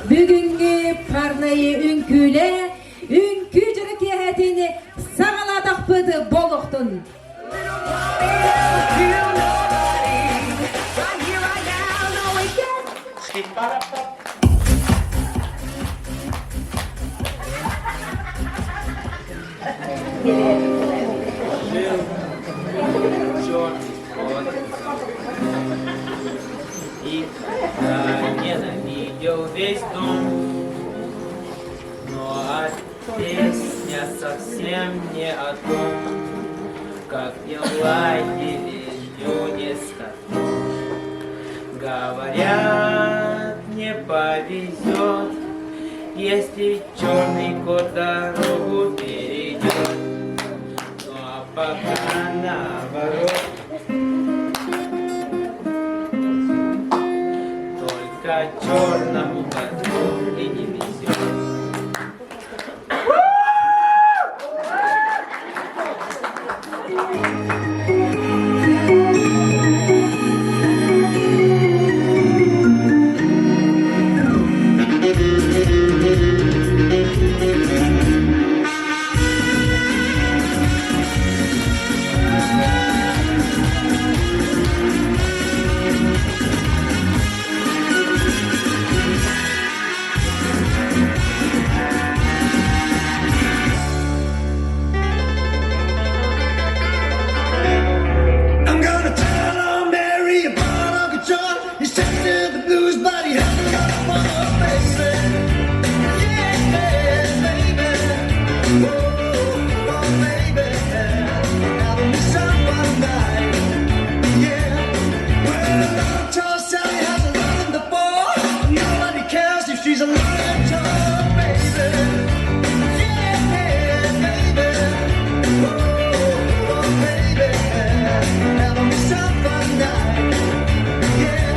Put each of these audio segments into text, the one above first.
Бүгүҥҥү парнайы үҥкүүлэ үҥкүү дьоро киэһэтин саҕалаатахпыт буолуохтун! Их ненавидел весь дом, но а песня совсем не о том, как не ладили люди с котом. Говорят, не повезет, если черный кот дорогу перейдет. Ну а пока наоборот. Только черному коту и не везет. I'm gonna tell Aunt Mary about Uncle John. He's chasing the blues, but he hasn't got a mama, baby. Yeah, baby. Ooh, oh, baby. Having me some fun night. Yeah. Well, Uncle Sally hasn't run the ball. Nobody cares if she's a lying baby. Yeah, baby. Ooh, oh, baby. Having me some fun night. Yeah.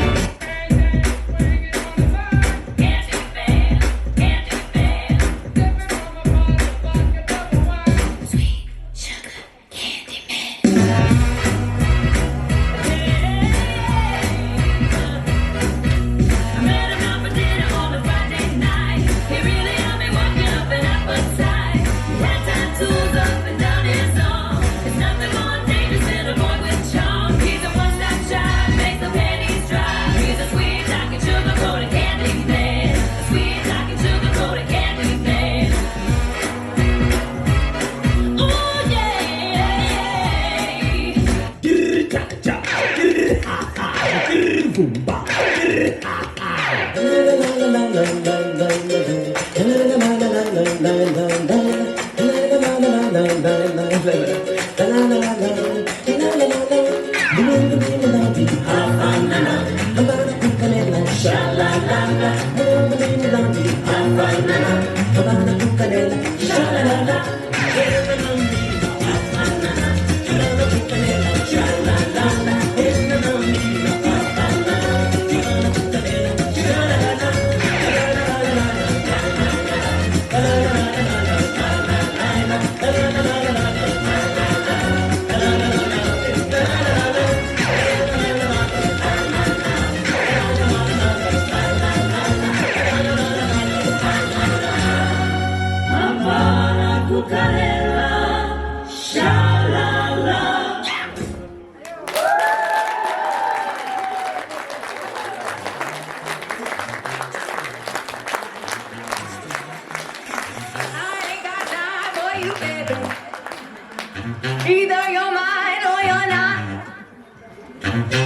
Either you're mine or you're not.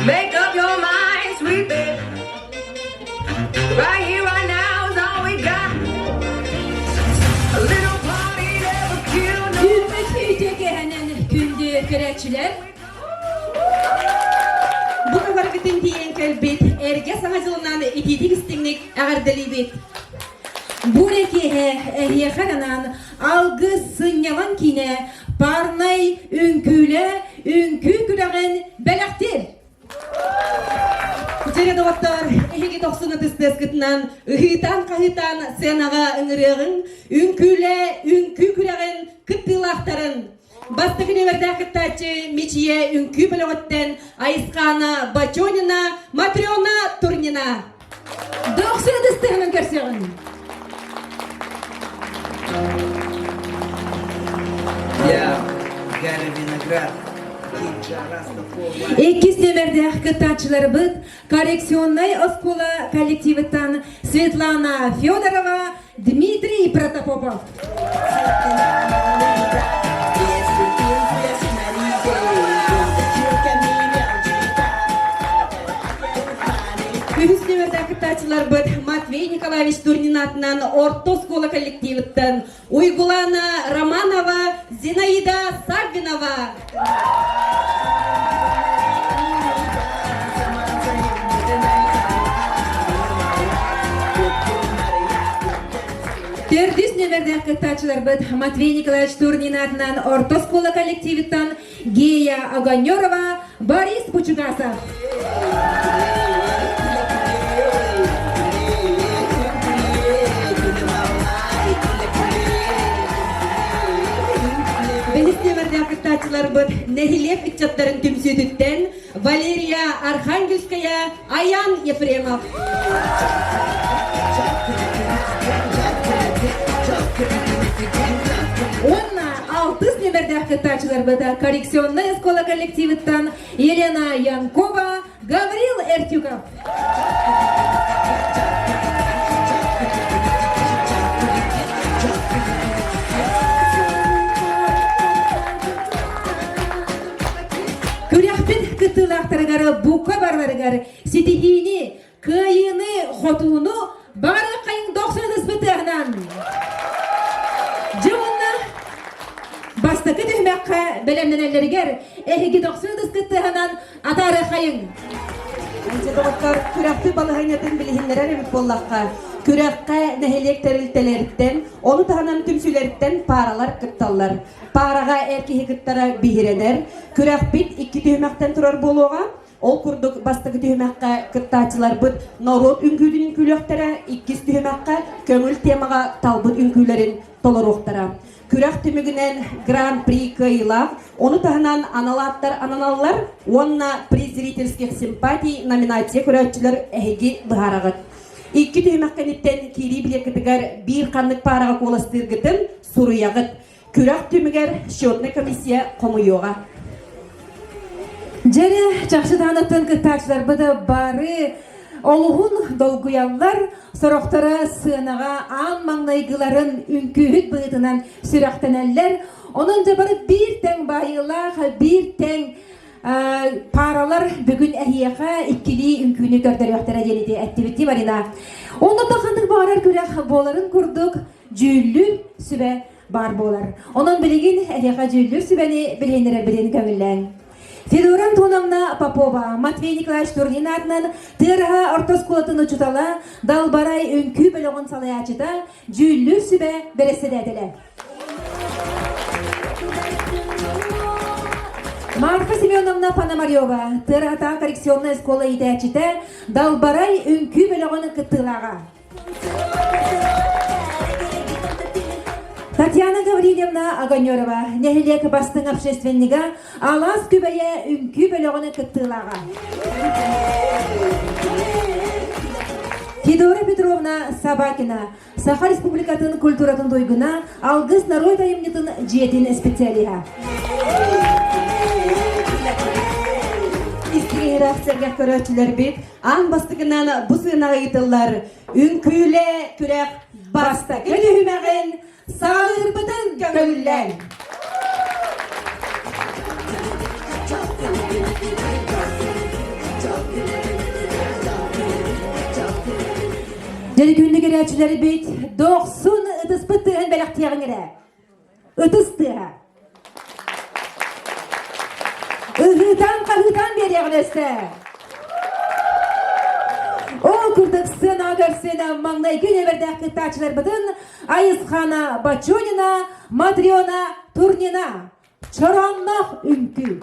Make up your mind, sweet baby. Right here, right now is all we got. A little party never killed no. Үүммүт үтүө киэһэнэн күндү көрөөччүлэр. Бу кыбаргытын тиийэн кэлбит эргэ саҥа дьылынан итиитик истиҥник эҕэрдэлиибит. Бу эрэ киэһэ эһиэхэ анаан Алгыс сынньалаҥ киинэ парнай үҥкүүлэ үҥкүү күрэҕин бэлэхтиир. Дьиҥэ доҕоттоор, эһиги дохсун ытыстыаскытынан ыһыытаан-хаһыытаан сценаҕа ыҥырыаҕыҥ, үҥкүүлэ үҥкүү күрэҕин кыттыылаахтарын Бастакы нүөмэрдээх кыттааччы Мичийэ үҥкүү бөлөҕүттэн Айысхаана Бочонина, Матрена Турнина. Дохсун ытыстыһынан көрсөҕүн. Я Галя Виноград. Иккис нүөмэрдээх кыттааччыларбыт коррекционнай оскуола коллективыттан Светлана Федорова, Дмитрий Протопопов. Үһүс нүөмэрдээх кыттааччыларбыт Матвей Николаевич Турнин аатынан орто оскуола коллективыттан Уйгулана Романова, Зинаида Саввинова. Төрдүс нүөмэрдээх кыттааччыларбыт Матвей Николаевич Турнин аатынан орто оскуола коллективиттан Гея Огонерова, Борис Бучугасов. Бэлис нүөмэрдээх кыттааччыларбыт нэһилиэк ыччаттарын түмсүүтүттэн Валерия Архангельская, Аян Ефремов. Уонна алтыс нүөмэрдээх кыттааччыларбыт коррекционнай оскуола коллективыттан Елена Янкова, Гаврил Эртюков. Күрэхпит кыттыылаахтарыгар бука барыларыгар ситиһиини, кыайыыны, хотууну бары хайыҥ дохсун ытыспытыаһынан! Дьэ уонна бастакы түһүмэххэ бэлэмнэнэллэригэр эһиги дохсун ытыскыттыаһынан атаары хайыҥ! Анча доҕоттор, күрэхпит балаһыанньатын билиһиннэрэр эбит буоллахха, күрэххэ нэһилиэк тэрилтэлэриттэн, ону таһынан түмсүүлэриттэн пааралар кытталлар. Паараҕа эр киһи кыттара биһирэнэр. Күрэхпит икки түһүмэхтэн турар буолуоҕа. Ол курдук бастакы түһүмэххэ кыттааччыларбыт норуот үҥкүүтүн үҥкүүлүөхтэрэ, иккис түһүмэххэ көҥүл темаҕа талбыт үҥкүүлэрин толоруохтара. Күрэх түмүгүнэн Гран-при кыайыылаах, ону таһынан анал ааттар ананаллар уонна приз зрительских симпатий номинация көрөөччүлэр эһиги быһаараҕыт. Икки түһүмэх кэнниттэн киирии билиэккитигэр биир ханнык паараҕа куоластыыргытын суруйаҕыт. Күрэх түмүгэр счетнай комиссия хомуйуоҕа. Дьэрэ, чахчы даҕаныттан кыттааччыларбыт бары олуһун долгуйаллар, сорохторо сыанаҕа аан маҥнайгыларын үҥкүүһүт быһыытынан сүрэхтэнэллэр. Онон дьэ бары биир тэҥ баайыылаах, биир тэҥ пааралар бүгүн эһиэхэ иккилии үҥкүүнү көрдөрүөхтэрэ диэн ити эттибит дии Марина. Онно да ханнык баҕарар күрэх буоларын курдук дьүүллүүр сүбэ баар буолар. Онон билигин эһиэхэ дьүүллүүр сүбэни билиһиннэрэрбитин көҥүллээҥ. Федора Антоновна Попова, Матвей Николаевич Турнин аатынан Тыараһа орто оскуолатын учуутала, Далбарай үҥкүү бөлөҕүн салайааччыта, дьүүллүүр сүбэ бэрэссэдээтэлэ. Марфа Семеновна Пономарева, Тыараһатааҕы коррекционнай оскуола иитээччитэ, Далбарай үҥкүү бөлөҕүн кыттыылааҕа. Татьяна Гаврильевна Огонерова, нэһилиэк бастыҥ общественнига, Алаас Күбэйэ үҥкүү бөлөҕүн кыттыылааҕа. Федора Петровна Собакина, Саха Республикатын культуратын туйгуна, Алгыс норуот айымньытын дьиэтин специалиһа. Истиҥ сэргэх көрөөччүлэрбит аан бастакынан бу сыанаҕа ыытыллар үҥкүүлэ күрэх бастакы түһүмэҕин саҕалыырбытын көҥүллээҥ. Дьэ күндү көрөөччүлэрбит дохсун ытыспыт тыаһын бэлэхтиэҕиҥ эрэ. Ытыс тыаһа. Ыһыытаан-хаһыытаан биэриэҕин өссө. Ол курдук сценаҕа көрсөн маҥнайгы нүөмэрдээх кыттааччыларбытын Айысхана Бочонина, Матрена Турнина. Чороонноох үҥкүү.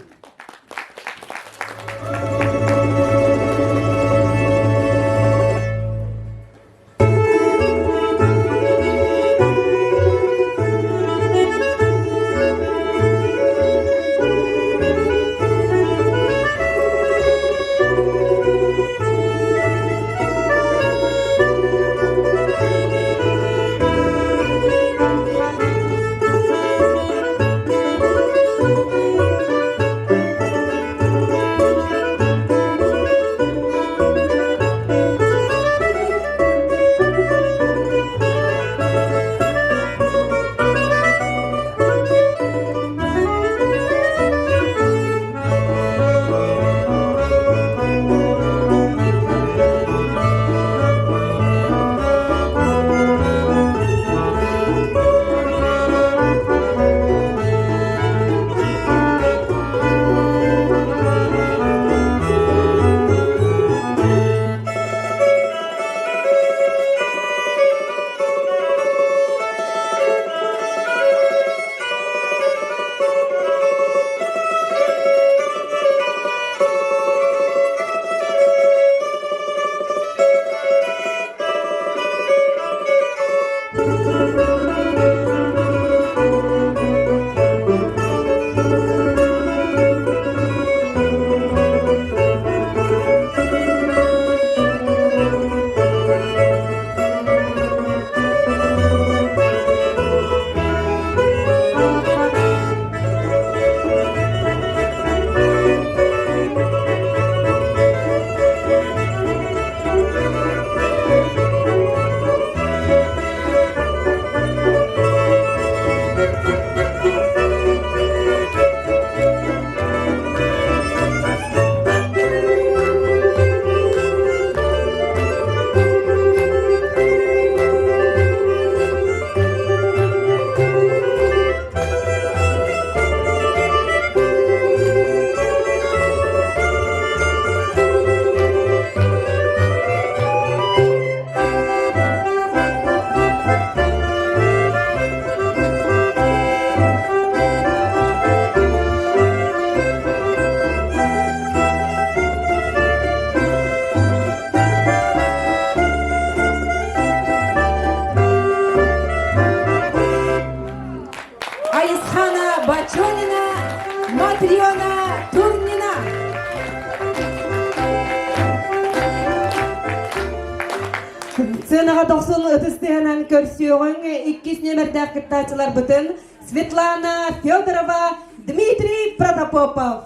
Дохсун ытыс тыаһынан көрсүөҕүҥ иккис нүөмэрдээх кыттааччыларбытын Светлана Федорова, Дмитрий Протопопов.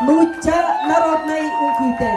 Нуучча народнай үҥкүүтэ.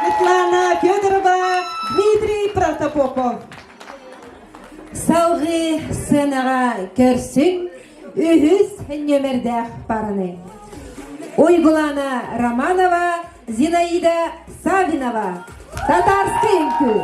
Светлана Федорова, Дмитрий Протопопов. Салгыы сценаҕа көрсүҥ үһүс нүөмэрдээх параны. Уйгулана Романова, Зинаида Савинова. Татарский үҥкүү.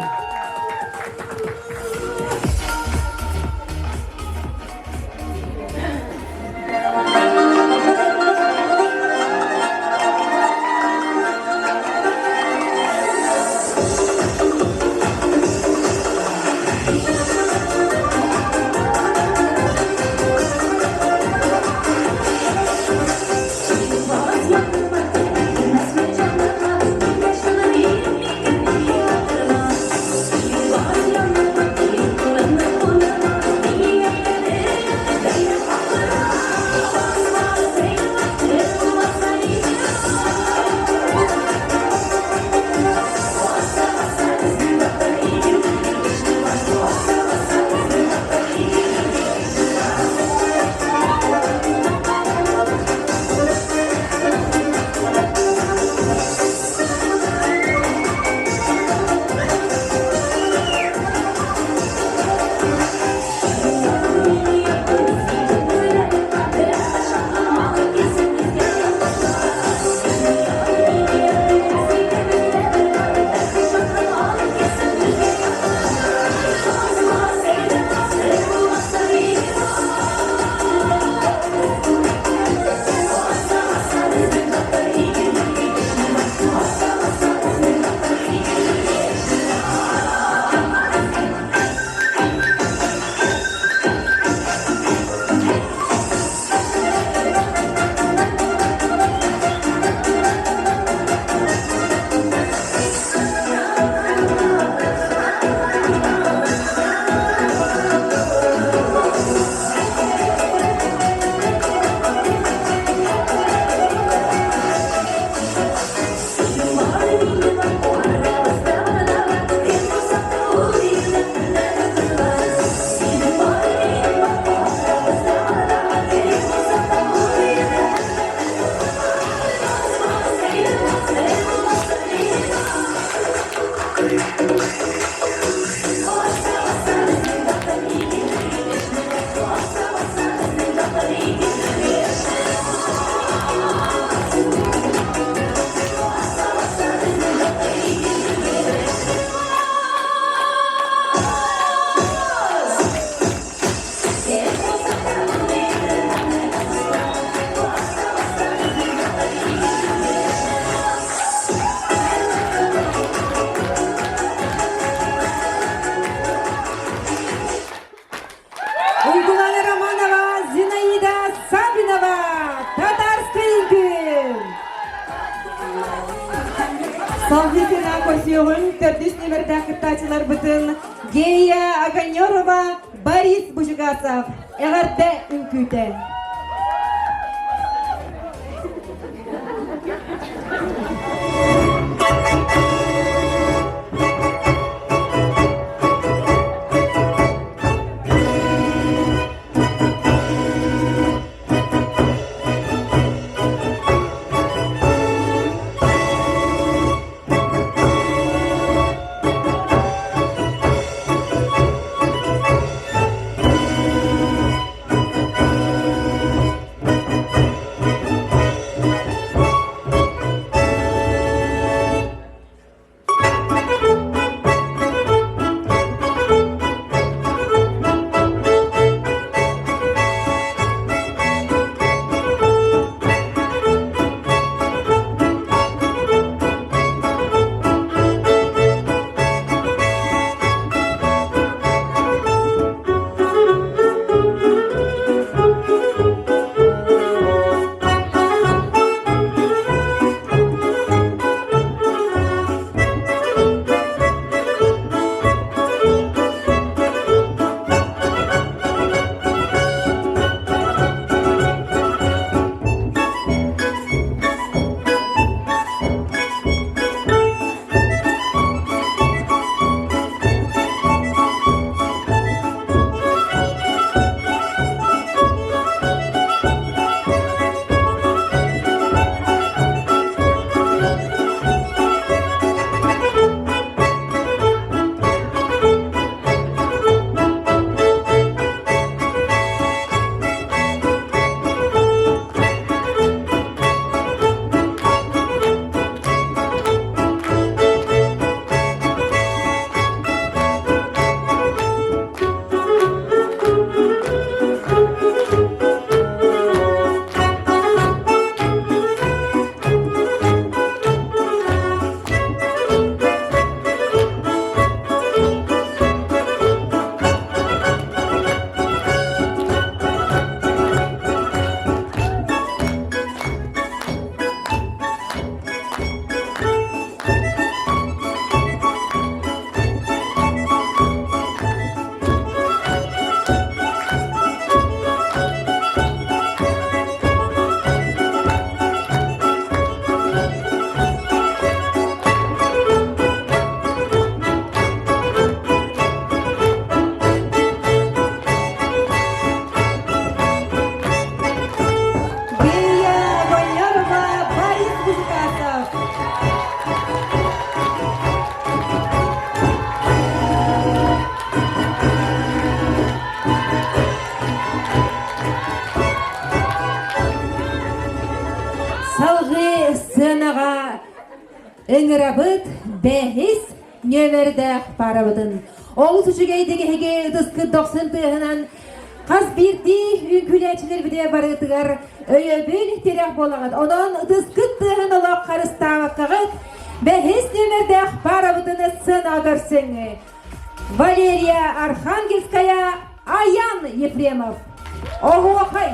Салгыы сыана көрсүөҕүҥ төрдүс нүөмэрдээх кыттааччыларбытын Гея Огонерова, Борис Бужигасов эҕэрдэ үҥкүүтэ. Гея Огонерова, Борис Бужигасов. Салгыы сценаҕа ыҥырабыт бэһис нүөмэрдээх парабытын. Олус үчүгэйдик эһиги ытыскыт дохсун тыаһынан хас биирдии үҥкүүлээччилэрбитигэр барыгытыгар өйөбүл тирэх буолаҕыт. Онон ытыскыт тыаһын олох харыстаабаккаҕыт бэһис нүөмэрдээх парабытын сценаҕа көрсүҥ. Валерия Архангельская, Аян Ефремов. Оһуохай!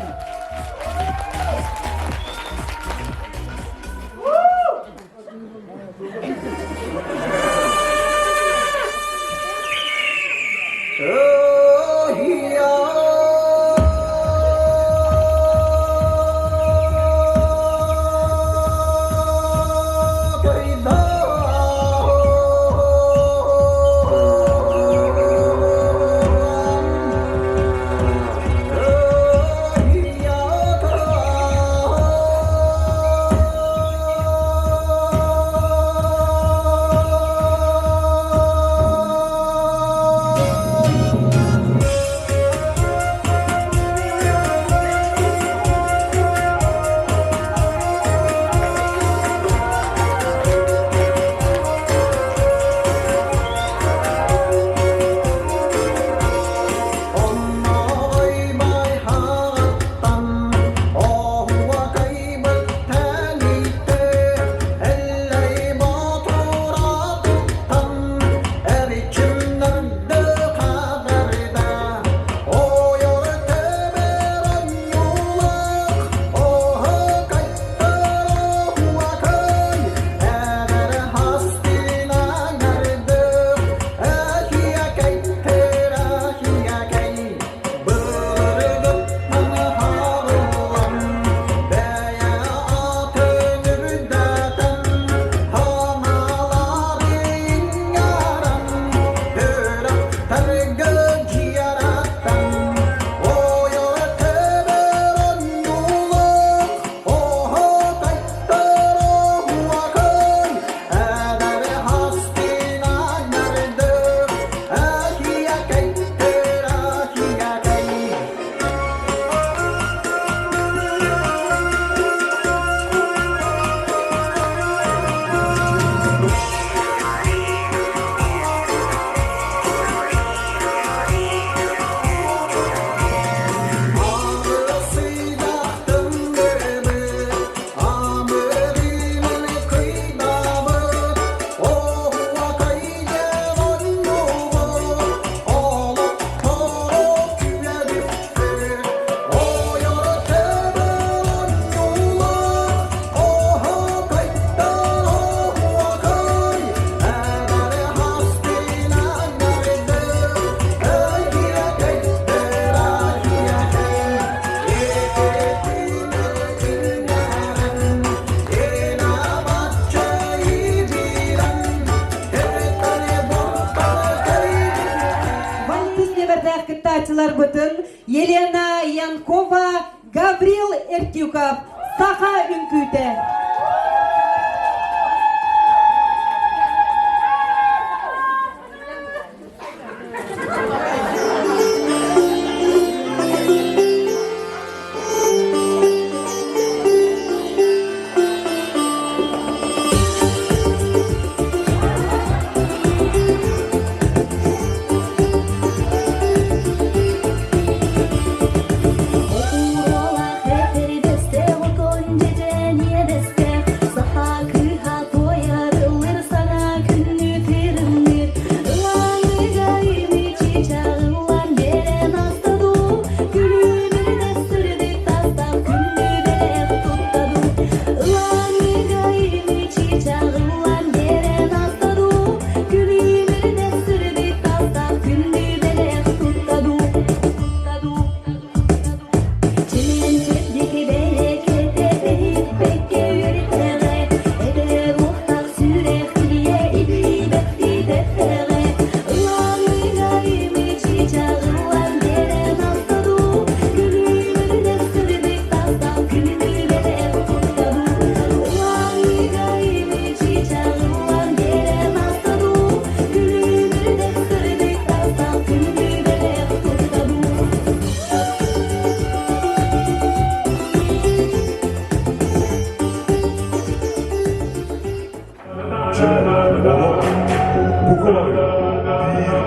кыттааччыларбытын Елена Янкова, Гаврил Эртюков, Саха үҥкүүтэ.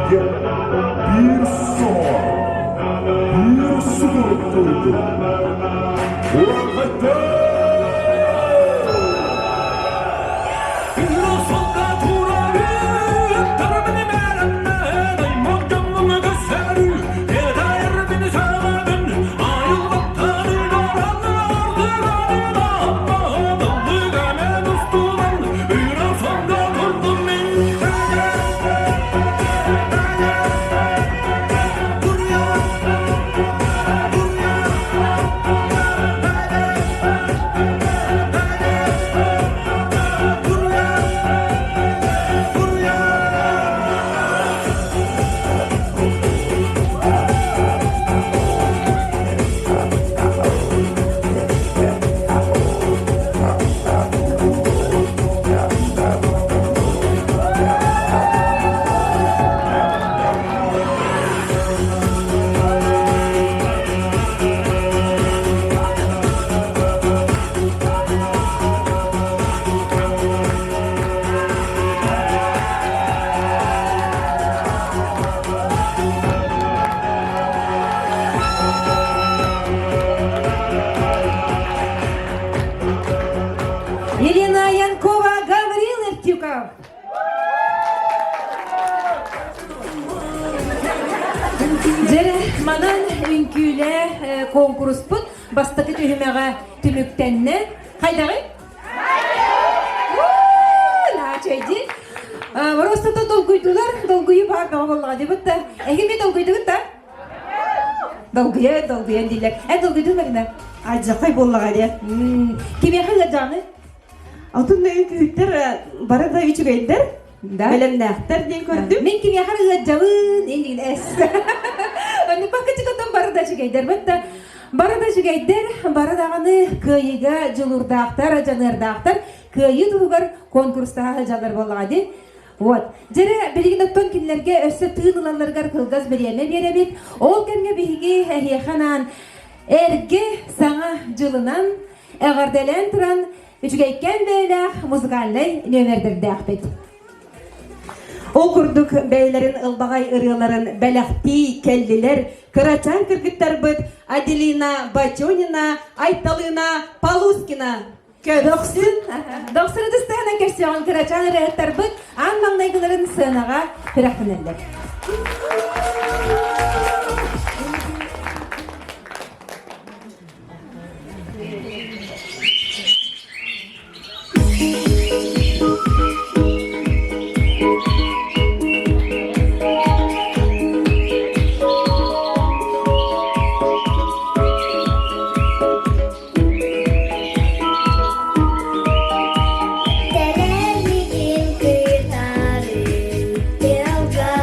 Бииргэ биир сомоҕо, биир сутурук дойду. Ураҕайдыы! Елена Янкова, Гаврил Эртюков. Дьэ, манан үҥкүүлэ конкурспут бастакы түһүмэҕэ түмүктэннэ. Хайдаҕый? Наачайди. Просто долгуйдулар, долгуйу баар бөҕө буоллаҕа дебут да. Эһиги долгуйдугут да? Долгуйа, долгуйан дииллэр. Эн долгуйдуҥ Марина? Алдьархай буоллаҕа диэ. Кимиэхэ ыалдьаҕыный? Атын да үҥкүүһүттэр бары да үчүгэйдэр, Да. бэлэмнээхтэр диэн көрдүм. Мин кимиэхэ ыалдьабын, иннигин эс. Оннук баккачыкаттан бары да үчүгэйдэр. Бытта бары да үчүгэйдэр, бары даҕаны кыайыыга дьулуурдаахтар, дьаныардаахтар, кыайыы туһугар конкурстаһа сылдьаллар буоллаҕа дии. Вот. Дьэрэ, билигин оттон кинилэргэ өссө тыын ылалларыгар кылгас бириэмэ биэрэбит. Ол кэмҥэ биһиги эһиэхэ анаан эргэ саҥа дьылынан эҕэрдэлээн туран үчүгэйкээн бэйэлээх музыкальнай нүөмэрдэрдээхпит. Ол курдук бэйэлэрин ылбаҕай ырыаларын бэлэхтии кэллилэр кырачаан кыргыттарбыт Аделина Бачонина, Айталына Полускина. Дохсун, дохсун ытыстаһынан көрсөҕүн кырачаан ырыаһыттарбыт аан маҥнайгыларын сыанаҕа күрэхтэнэллэр. Кэлэр мигин кытары тыалга.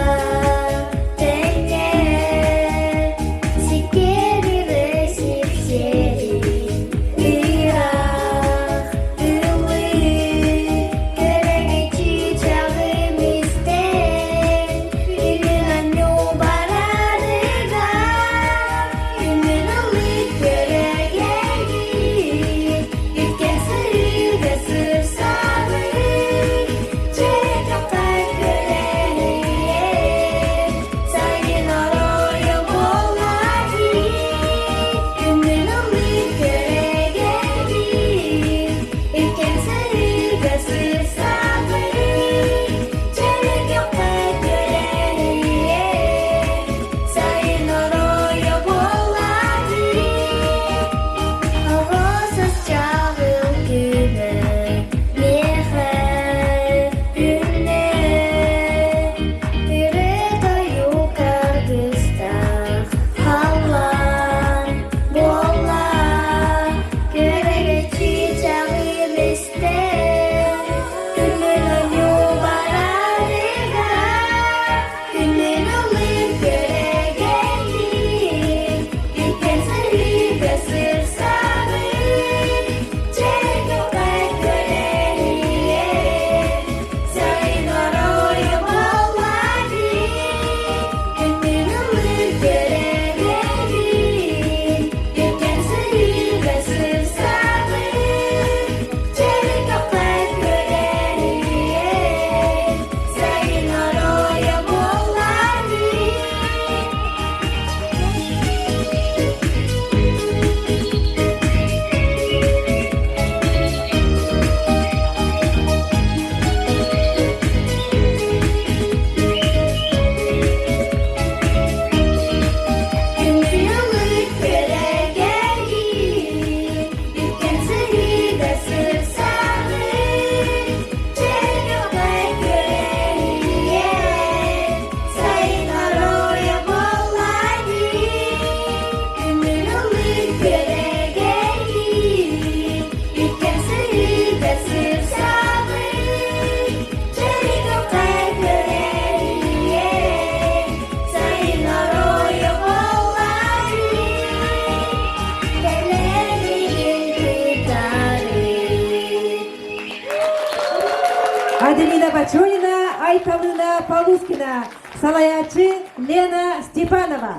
Аделина Бачонина, Айталына Полускина, салайааччы Лена Степанова.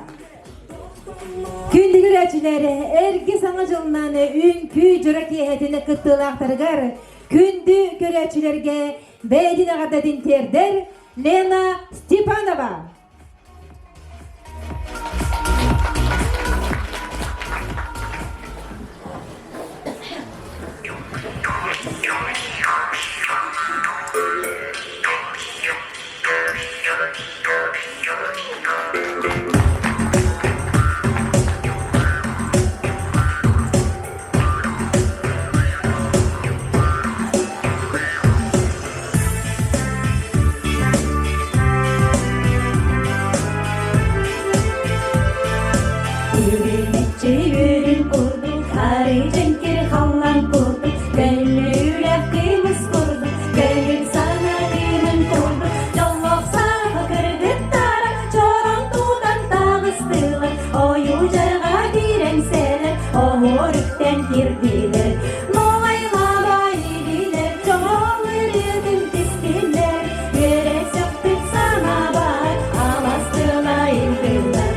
Күндү көрөөччүлэр, эрги саҥа дьылынан үҥкүү дьоро киэһэтин кыттыылаахтарыгар күндү көрөөччүлэргэ бэйэтин эҕэрдэтин тиэрдэр Лена Степанова. Үөрүн курдук, арый дьэҥкир халлаан курдук, көлүлэх кыымыс курдук, көҥүл санатыырын курдук, дьоллоох сааһы кыргыттара чороҥ тутан таҕыстылар, ойуу дьарҕа киирэн сэлэр, оһуор үктэн кирдилэр. Моҕайлаба илилэр, чоҥ ырыатын тистилэр, үөрэ сөхпүт санаабар, алас тыла илдилэр.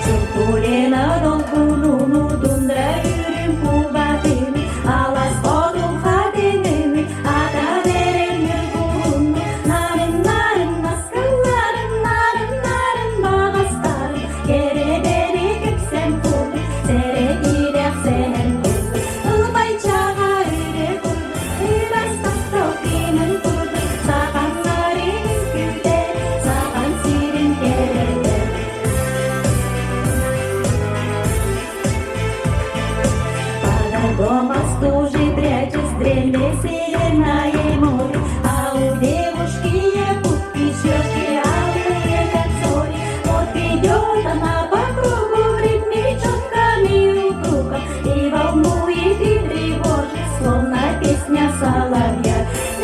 Чуркулена долгунуну тундра үрүм кубатыны алас хотун хатыныны ата берен ньургуһунну нарын нарын наскылларын нарын нарын бағастарын керебери күпсен курдук сэрэкиилэх сэһэн курдук ылбайчаҕа үрэ курдук ыраас таптал тыынын курдук саҕаннарын үҥкүүтэ саҕан сирин кэрэтэ. Под дома стужи прячет стрельны северное море, А у девушки якутки щеки алые, как зори. Вот идет она по кругу в ритме четком и упругом, И волнует, и тревожит, словно песня соловья.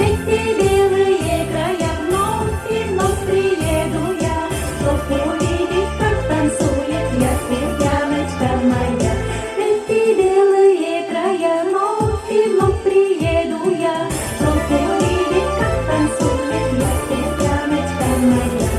Эти белые края вновь и вновь приеду я, Чтоб увидеть, как танцует якутяночка моя. Эти белые края вновь и вновь приеду я, Чтоб увидеть, как танцует якутяночка моя.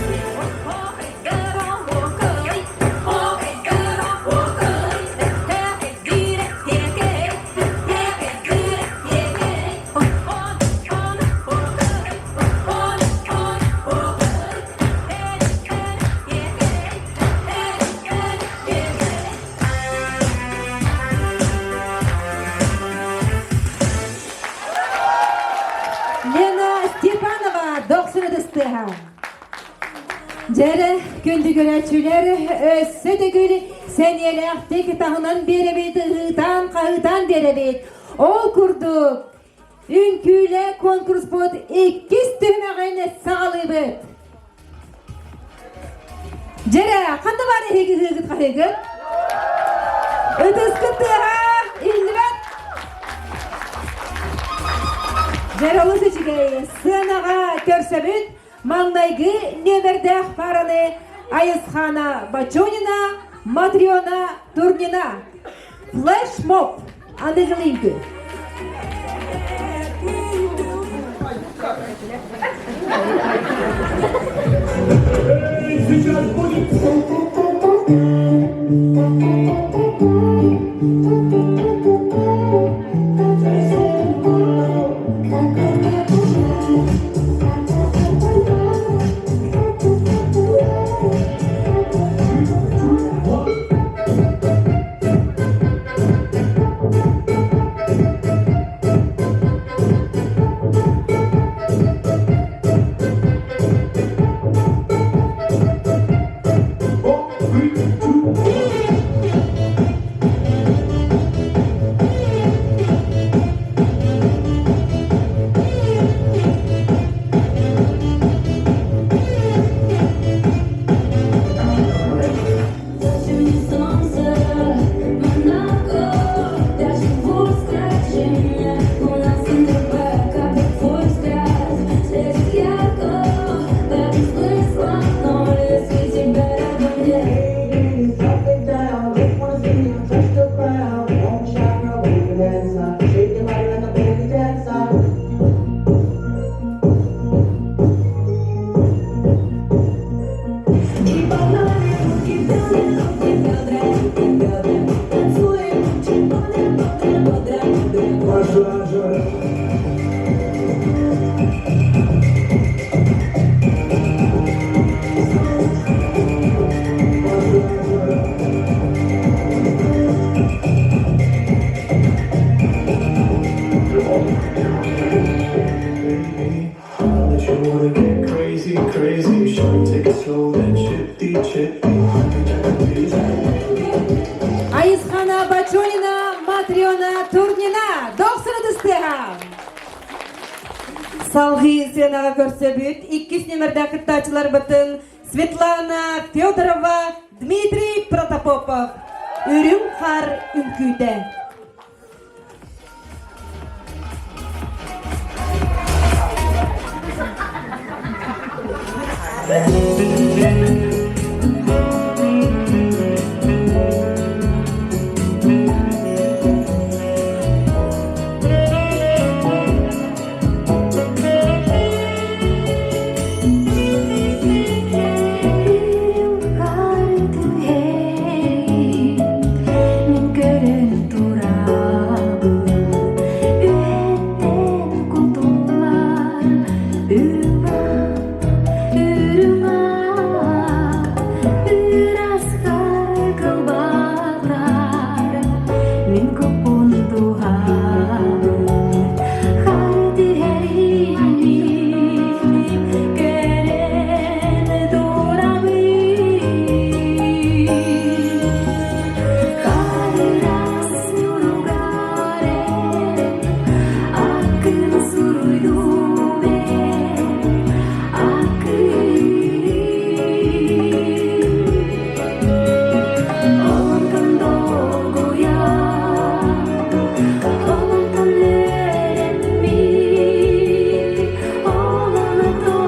Лена Степанова дохсун ытыстыаха. Дьэрэ, күндү көрөөччүлэр, өссө төгүл сэниэлээхтик таһынан биэрэбит, ыһыытаан-хаһыытаан биэрэбит. Ол курдук, үҥкүүлэ конкурспут иккис түһүмэҕин саҕалыыбыт. Дьэрэ, ханна баар эһиги ыһыыгыт хаһыыгыт? Ытыскыт тыаһа иһиллибэт. Дьэрэ олус үчүгэй сыанаҕа көрсөбүт маҥнайгы нүөмэрдээх параны Айысхана Бочонина, Матрена Турнина. Флешмоб аныгылыыгы. Сейчас будет One, three, two, one. dancer. Shake your body like a belly dancer. И погнали руки бедра, руки бедра, руки бедра. Танцуем очень бодро, бодро, бодро, бодро. Пошла жара. Пошла жара. Baby, I let you wanna get crazy, crazy. Shorty, take it slow, then chitty, chitty. Айысхана Бачонина, Матрена Турнина, Дохсун ытыс тыаһа. Салгыы сыанаҕа көрсөбүт иккис нүөмэрдээх кыттааччыларбытын Светлана Федорова, Дмитрий Протопопов. Үрүҥ хаар үҥкүүтэ. Үрүҥ хаар түһэрин мин көрөн турабын Үөттэн кутуллар үрүҥ үрүҥ ыраас хаар кылбаҕырар Мин куппун туһабын хаар түһэрин көрөн турабын Харырас ньуругарен аккын суруйдум эн аккын Онтон долгуйан, онтон үөрэммит, олонтон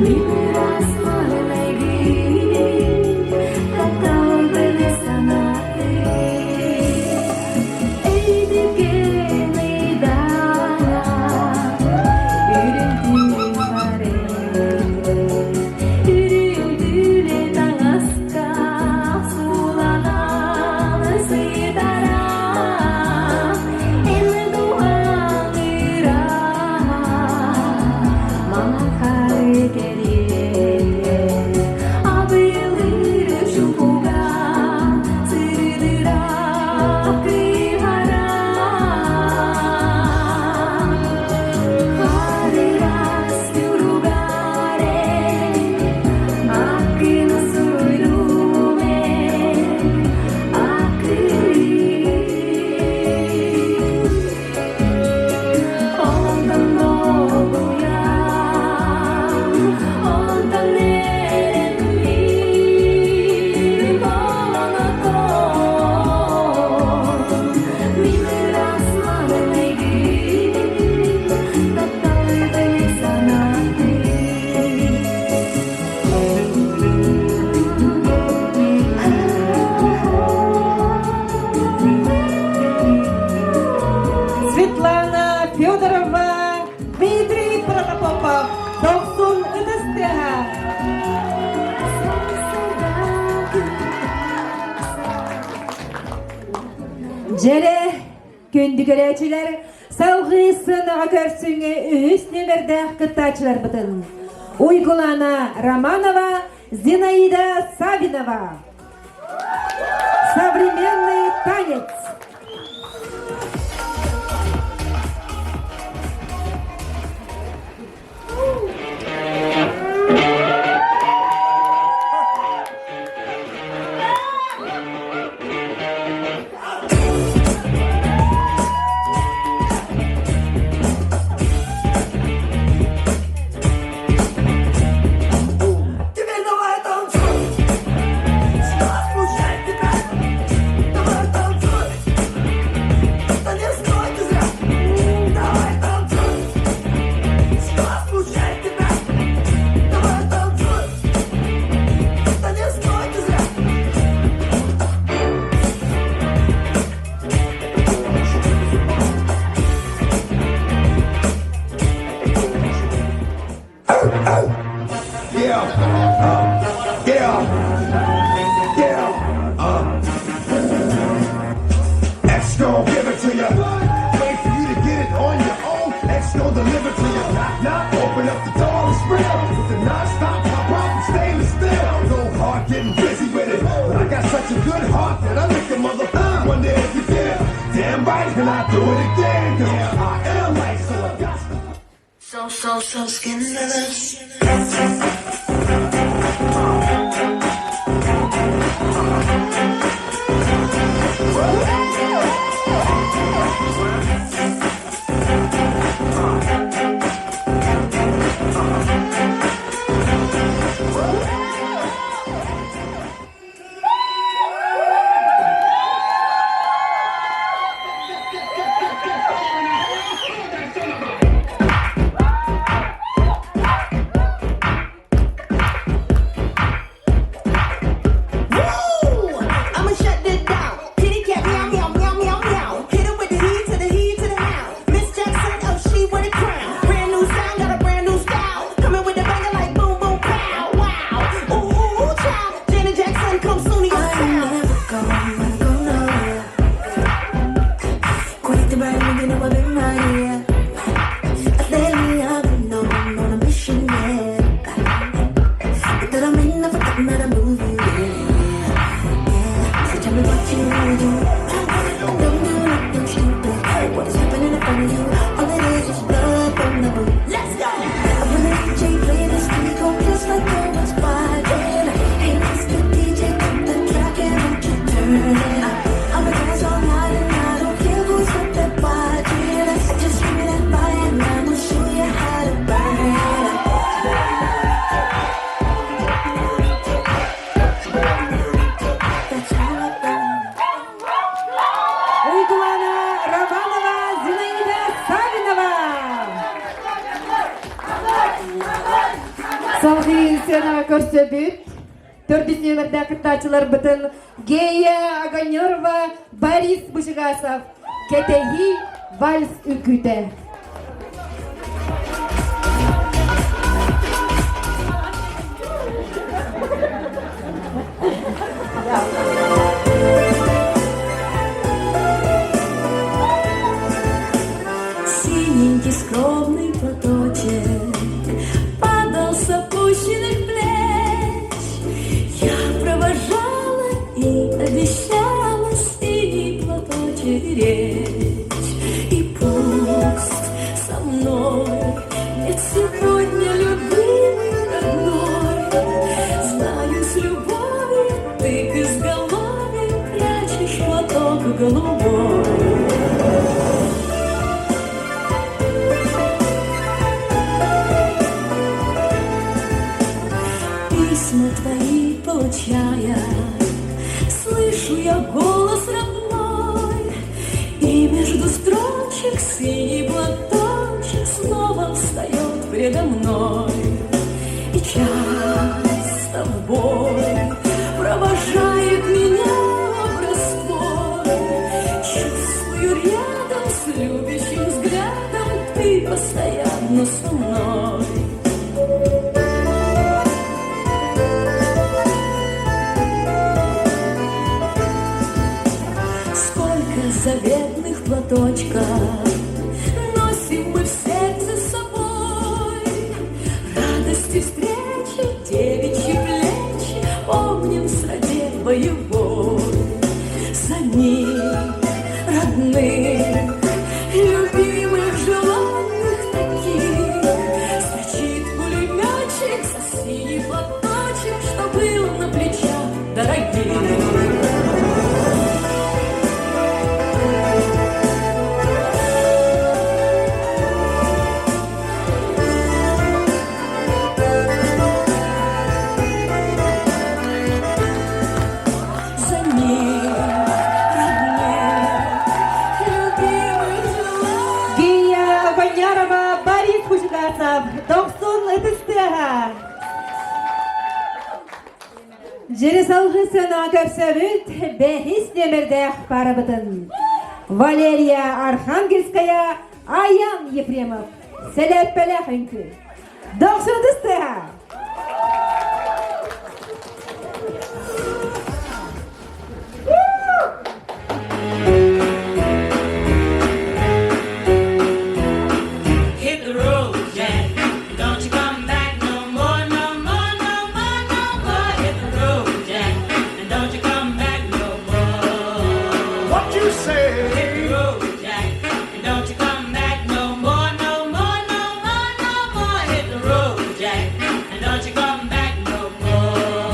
мин ыраас маҥнайгы тапталбын санатыы. Эйдиген ыйдаҥа, үрүҥ түүн барыта, үрүҥ түүлэ таҥаска сууланан сытара, эн дууһаҥ ыраах, малахай кэриэтэ, абылыыр чугуга сырдыра кыыһара. Харырас ньуругарен, аккын суруйдум эн, аккын. Онтон долгуйан, онтон эрэммит, онотон мин ыраас маҥнайгы тапталбын санатыы. Светлана Федорова, Дмитрий Протопопов, Дохсун ытыс тыаһа. Дьэрэ, күндү көрөөччүлэр, салгыы сыанаҕа көрсүҥҥэ үһүс нүөмэрдээх кыттааччыларбытын Уйгулана Романова, Зинаида Савинова. Современный танец. Теперь давай танцуй. Что смущает тебя? Давай танцуй. Wait for you to get it on your own. X gon' deliver to you. Knock, knock, open up the door, it's real. With the non-stop pop out and stainless steel. Go hard getting busy with it. But I got such a good heart that I make a motherfucker wonder if you did it. Damn right, and I do it again. Cause I am life, so I got to. So, so, so scandalous. Woo! I'ma shut it down. Kitty cat meow meow meow meow meow. Hit it with the heat to the heat to the how. Miss Jackson, oh she wear the crown. Brand new sound, got a brand new style. Coming with the banger like boom boom pow wow. Ooh ooh ooh child. Janet Jackson come soon to your I'm town. never gonna go nowhere. Quite the brand, you know I've been right here. Lately I've been on, on a mission, yeah. But that don't mean I've forgotten how to move you, yeah. Yeah. So tell me what you wanna do. I don't do nothing stupid. What is happening in front of you? All it is is blood from the boot. Let's go. When the DJ play this, we gon' kiss like no one's watching. Hey, Mr. DJ, put the track and won't you turn it up? I'ma dance all night and I don't care who's up there watching us. Just give me that fire and I'ma show you how to burn it up. That's how I burn it. Уйгулана Романова, Зинаида Савинова. Салгыы сценаҕа көрсөбүт. Төрдүс нүөмэрдээх кыттааччыларбытын Гея Огонерова, Борис Бучугасов, Кэтэһии вальс үҥкүүтэ. Синенький скромный платочек Падал с опущенных плеч. Я провожала и обещала Синий платочек речь. И пусть со мной нет сегодня любимый родной, Знаю, с любовью ты к изголовью Прячешь платок голубой. Письма твои получая, Слышу я голос родной, И между строчек синий платочек Снова встает предо мной. И часто в бой провожает меня образ твой. Чувствую рядом с любящим взглядом Ты постоянно со мной. Сколько заветных платочков Носим мы в сердце с собой Радости встречи, девичьи плечи Помним в среде боевой За них, родных, любимых, желанных таких Строчит пулеметчик за синий платочек Что был на плечах дорогих. За них, родных, любимых, желанных. Гея Огонярова, Борис Бучугасов, Дохсун ытыс тыаһа. Дьэ салгыы сценаҕа көрсөбүт бэһис нүөмэрдээх парабытын. Валерия Архангельская, Аян Ефремов, Сэлээппэлээх үҥкүү. Дохсун ытыс тыаһа. you say? Hit the road, Jack, and don't you come back no more, no more, no more, no more. Hit the road, Jack, and don't you come back no more.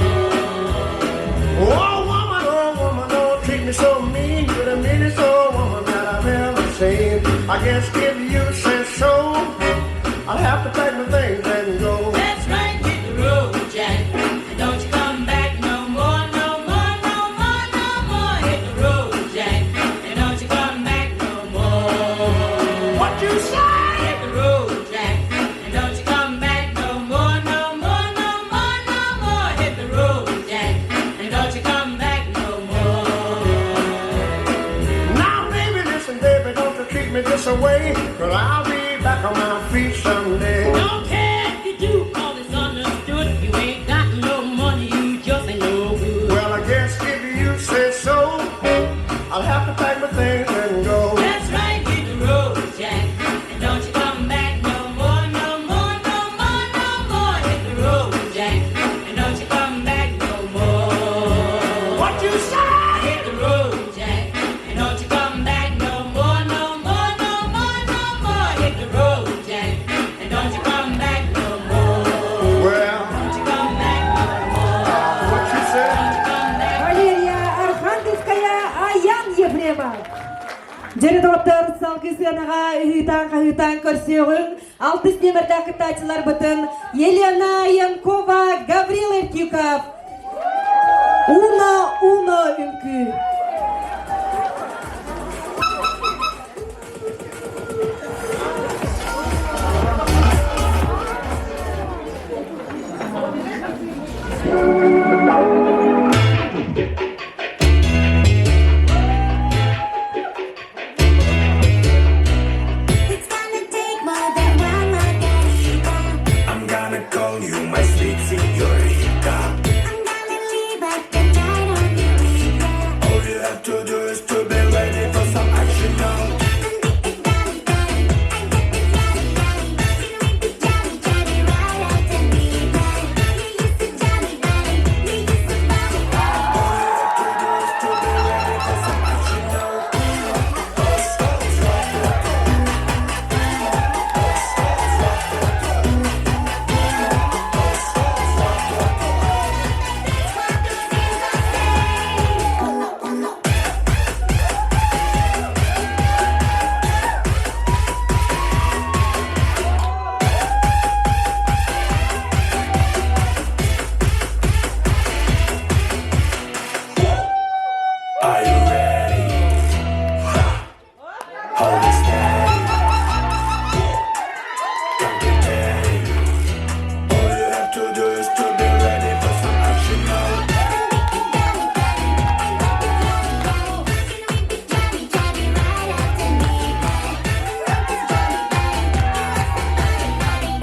Oh woman, oh woman, don't treat me so mean. You're the meanest old woman that I've ever seen. I guess if you say so, I'll have to pack my things and go. That's right, hit the road, Jack, and don't you come back no more, no more, no more, no more. Hit the road, Jack, and don't you come back no more. What you say? Hit the road, Jack, and don't you come back no more, no more, no more, no more. Hit the road, Jack, and don't you come back no more. Now, baby, listen, baby, don't you treat me this away. Cause I'll be back on my feet someday. Don't care if you do, all is understood. You ain't got no money, you just ain't no good. Well, I guess if you say so, I'll have to pack my things and go. That's right, hit the road, Jack, and don't you come back no more, no more, no more, no more. Hit the road, Jack, and don't you come back no more. What you say? Hit the road, Jack, and don't you come back no more, no more, no more, no more. Hit the road, Jack, and don't you come back no more. Well, Don't you come back no more. what you say? Don't you come back. Валерия Архангельская, Аян Ефремов. Дьэрэ доҕоттор салгыы сыанаҕа ыһыытаан-хаһыытаан көрсүөҕүҥ. Алтыс нүөмэрдээх кыттааччыларбытын Елена Янкова, Гаврил Эртюков, Уно Уно үҥкүү. It's gonna take more than one margarita. I'm gonna call you my sweet señorita. I'm gonna leave at the night on you. All you have to do is to be ready for some action now. I'm the Johnny Johnny, I get the Johnny Johnny. Senorita Johnny Johnny right after me. You used to Johnny Johnny, you used to Bonnie Bonnie. All you have to do is to be ready for some action now. Uno, uno. Are you ready? Hold it steady. Don't get petty. All you have to do is to be ready for some action now.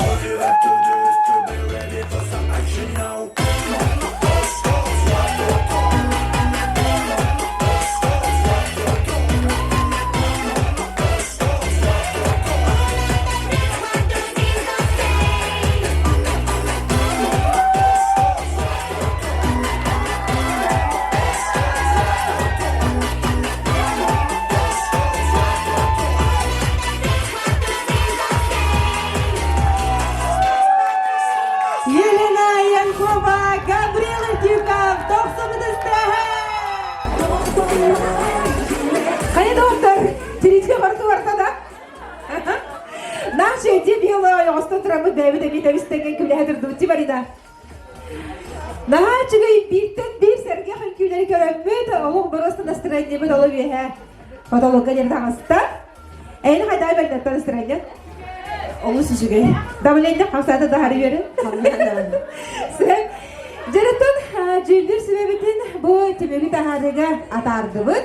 All you have to do is to be ready for some action now. Елена Янкова, Гаврил Эртюков, тохсунутустаха! Хайа доктор, тиритке барты барта да? Наши эти белые оҕосто тураммыт бэйбит эмиэ тэбис-тэҥҥэ күлэһэ турдубут Марина. Наһаа үчүгэй бииртэн биир сэргэх үҥкүүлэри көрөммүт, олох просто настроениебыт оло үөһэ потолокка диэн таҥаста. Эйин хайдаа бэлнэттэн настроение? Олус үчүгэй. Давление хамсаата таһары үөрэн. Сен Дьэрэтэн дьүүллүүр сүбэбитин бу түмүгү таһаарыыга атаардыбыт.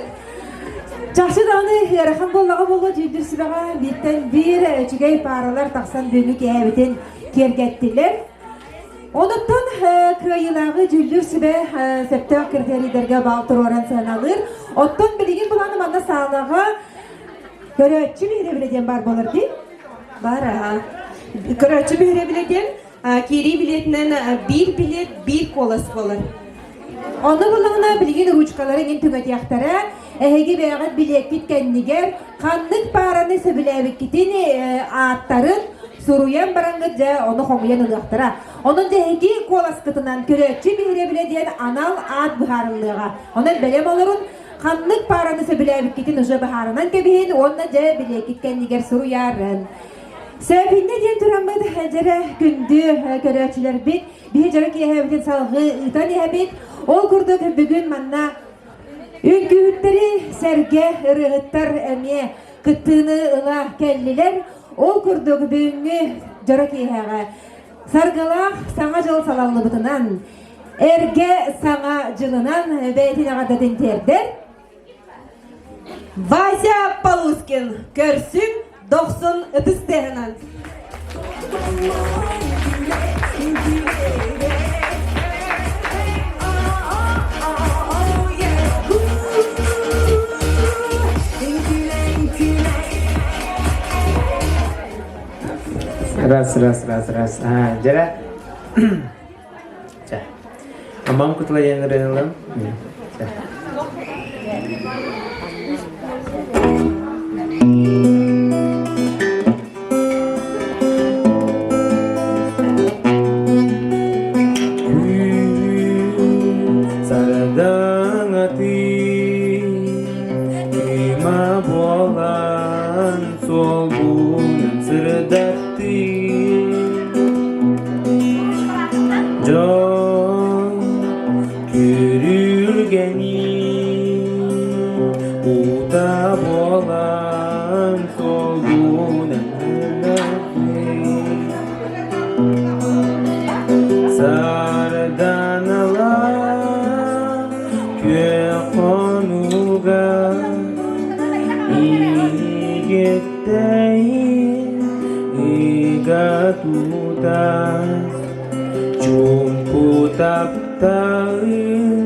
Чахчы даҕаны ыарахан буоллаҕа буолуо дьүүллүүр сүбэҕэ бииртэн биир үчүгэй пааралар тахсан бүгүҥҥү киэһэбитин киэргэттилэр. Онуттан кыайыылааҕы дьүүллүүр сүбэ сөптөөх критерийдэргэ баал туруоран сыаналыыр. Оттон билигин буланы манна саалаҕа көрөөччү биһирэбилэ диэн баар буолар дии. Бар аха. Көрөөччү биһирэбилэ диэн киирии билиэтинэн биир билиэт биир куолас буолар. Онно буллаҕына билигин ручкалары иҥин түҥэтиэхтэрэ. Эһиги бэйэҕит билиэккит кэннигэр ханнык паараны сөбүлээбиккитин ааттарын суруйан бараҥҥыт дьэ ону хомуйан ылыахтара. Онон дьэ эһиги куоласкытынан көрөөччү биһирэбилэ диэн анал аат быһаарыллыаҕа. Онон бэлэм олорун ханнык паараны сөбүлээбиккитин уже быһаарынан кэбиһин уонна дьэ билиэккит кэннигэр суруйарын. Сөбүннэ диэн тураммыт дьэрэ күндү көрөөччүлэрбит биһи дьоро киэһэбитин салҕыы ыытан иһэбит. Ол курдук бүгүн манна үҥкүүһүттэри сэргэ ырыаһыттар эмиэ кыттыыны ыла кэллилэр. Ол курдук бүгүҥҥү дьоро киэһэҕэ саргылаах Саҥа дьыл салаллыбытынан, эргэ Саҥа дьылынан бэйэтин эҕэрдэтин тиэрдэр Вася Полускин көрсүҥ дохсун ытыс тыаһынан. Раз, раз, раз, раз. А, дьэрэ. Чэ. Амам кутулайан ырыалым. Чэ. Сардаҥаты кыыма буолан суолбунан сырдаттыы Дьон күрүлгэни уута буолан суолбунан Сарданалар күөх хонууга Иигиттэйин ыга тутан Чуумпу тапталын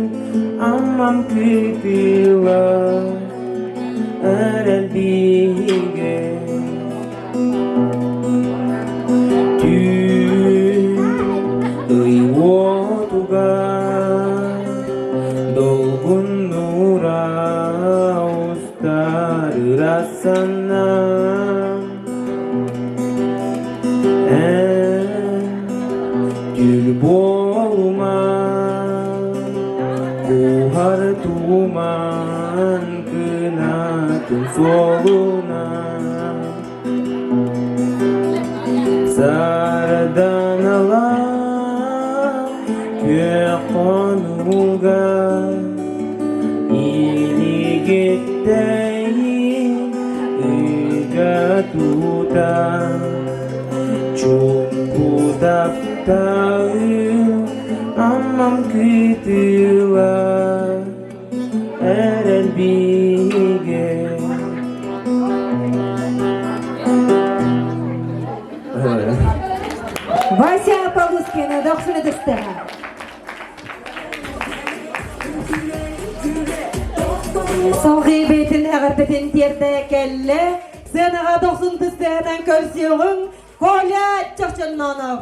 аммам кытыла эрэл биһигэ Түүн ый уотугар долгуннура устар ырасанна Эн түл буолума куһар туман кынатын суолунан Сарданалаах күөх хонууга илигиттэйин ыга тута чуҥку тапталым аммам кытыла эрэл бигэ Вася Полускина дохсун ытыстыга. Салгыы бэйтин эҕэрдэтин тиэрдэ кэллэ. Сыанаҕа дохсун тыстыһынан көрсүөҕүҥ Коля Чохчоннонов.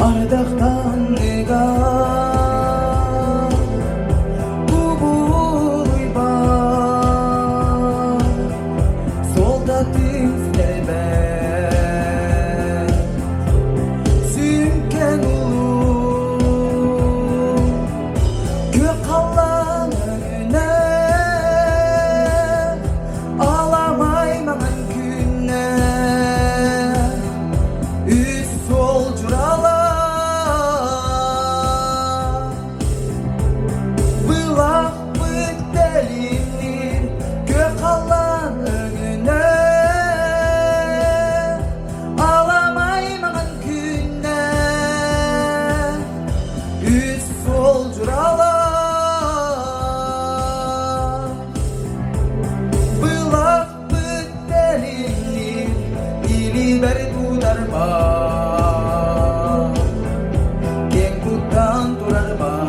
Ардахтан ыгар кубулуйбат Суолтатын сүтэрбэт Сүҥкэн улуу Күөх халлаан өҥүнэ Аламай маҥан күннэ Үс суол дьурала Былахпыт тэлимниир Күөх халлаан өҥүнэ Аламай маҥан күннэ Үс суол дьурала Былахпыт тэлимниир Илиибэр тутарбар Киэҥ туттан турарбар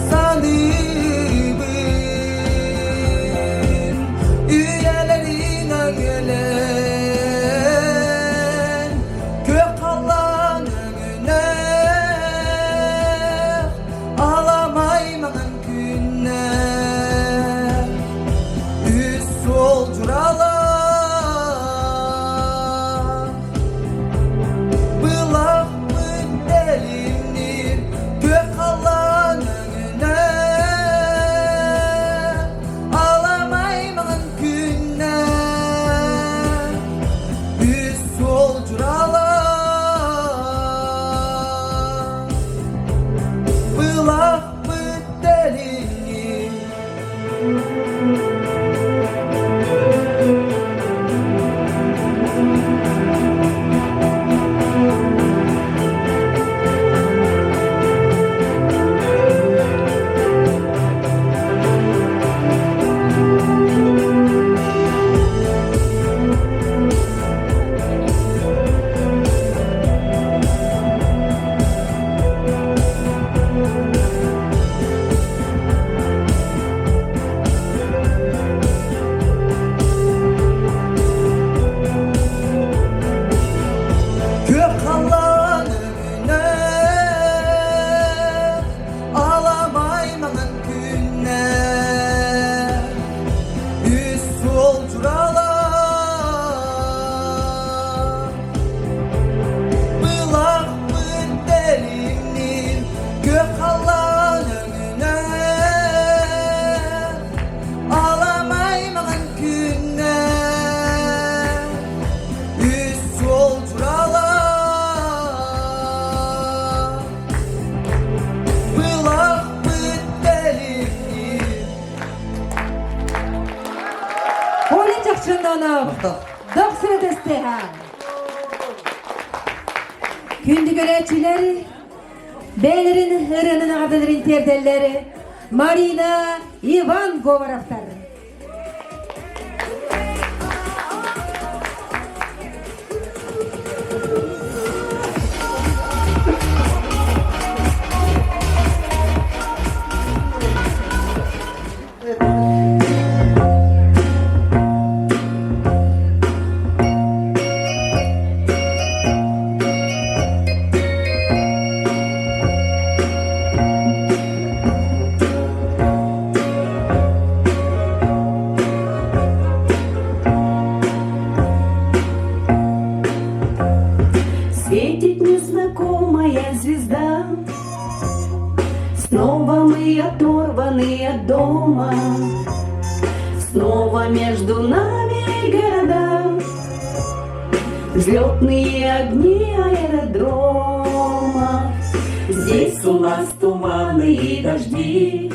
Саныыбын үйэлэрин өҥөлөн Күөх халлаан өҥүнэ Аламай маҥан күннэр Үс суол дьурала Былахпыт тэлимниир Күөх халлаан өҥүнэ Аламай маҥан күннэр Үс суол дьурала Былахпыт тэлимниир Күөх халлаан өҥүнэ Аламай маҥан күннэр Үс суол дьурала Былахпыт тэлимниир Күөх халлаан өҥүнэ Аламай маҥан күннэр Үс суол дьурала Былахпыт тэлимниир Оля Чахчынонов, Дохсурэтэстеха. Күндү көрөөччүлэр, бэйэлэрин ырыанын аҕадаларын тиэрдэллэр Марина Иван Говоровтар. Светит незнакомая звезда, Снова мы оторваны от дома, Снова между нами города, Взлетные огни аэродрома. Здесь у нас туманы и дожди,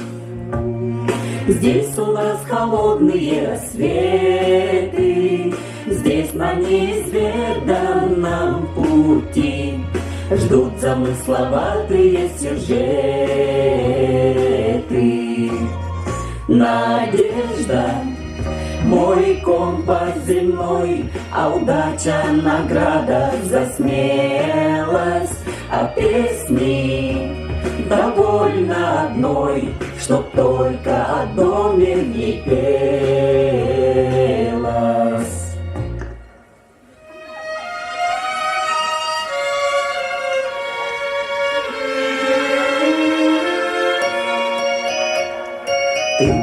Здесь у нас холодные рассветы, Здесь на неизведанном пути Ждут замысловатые сюжеты. Надежда, мой компас земной, А удача награда за смелость, А песни довольно одной, Чтоб только о доме не пелось.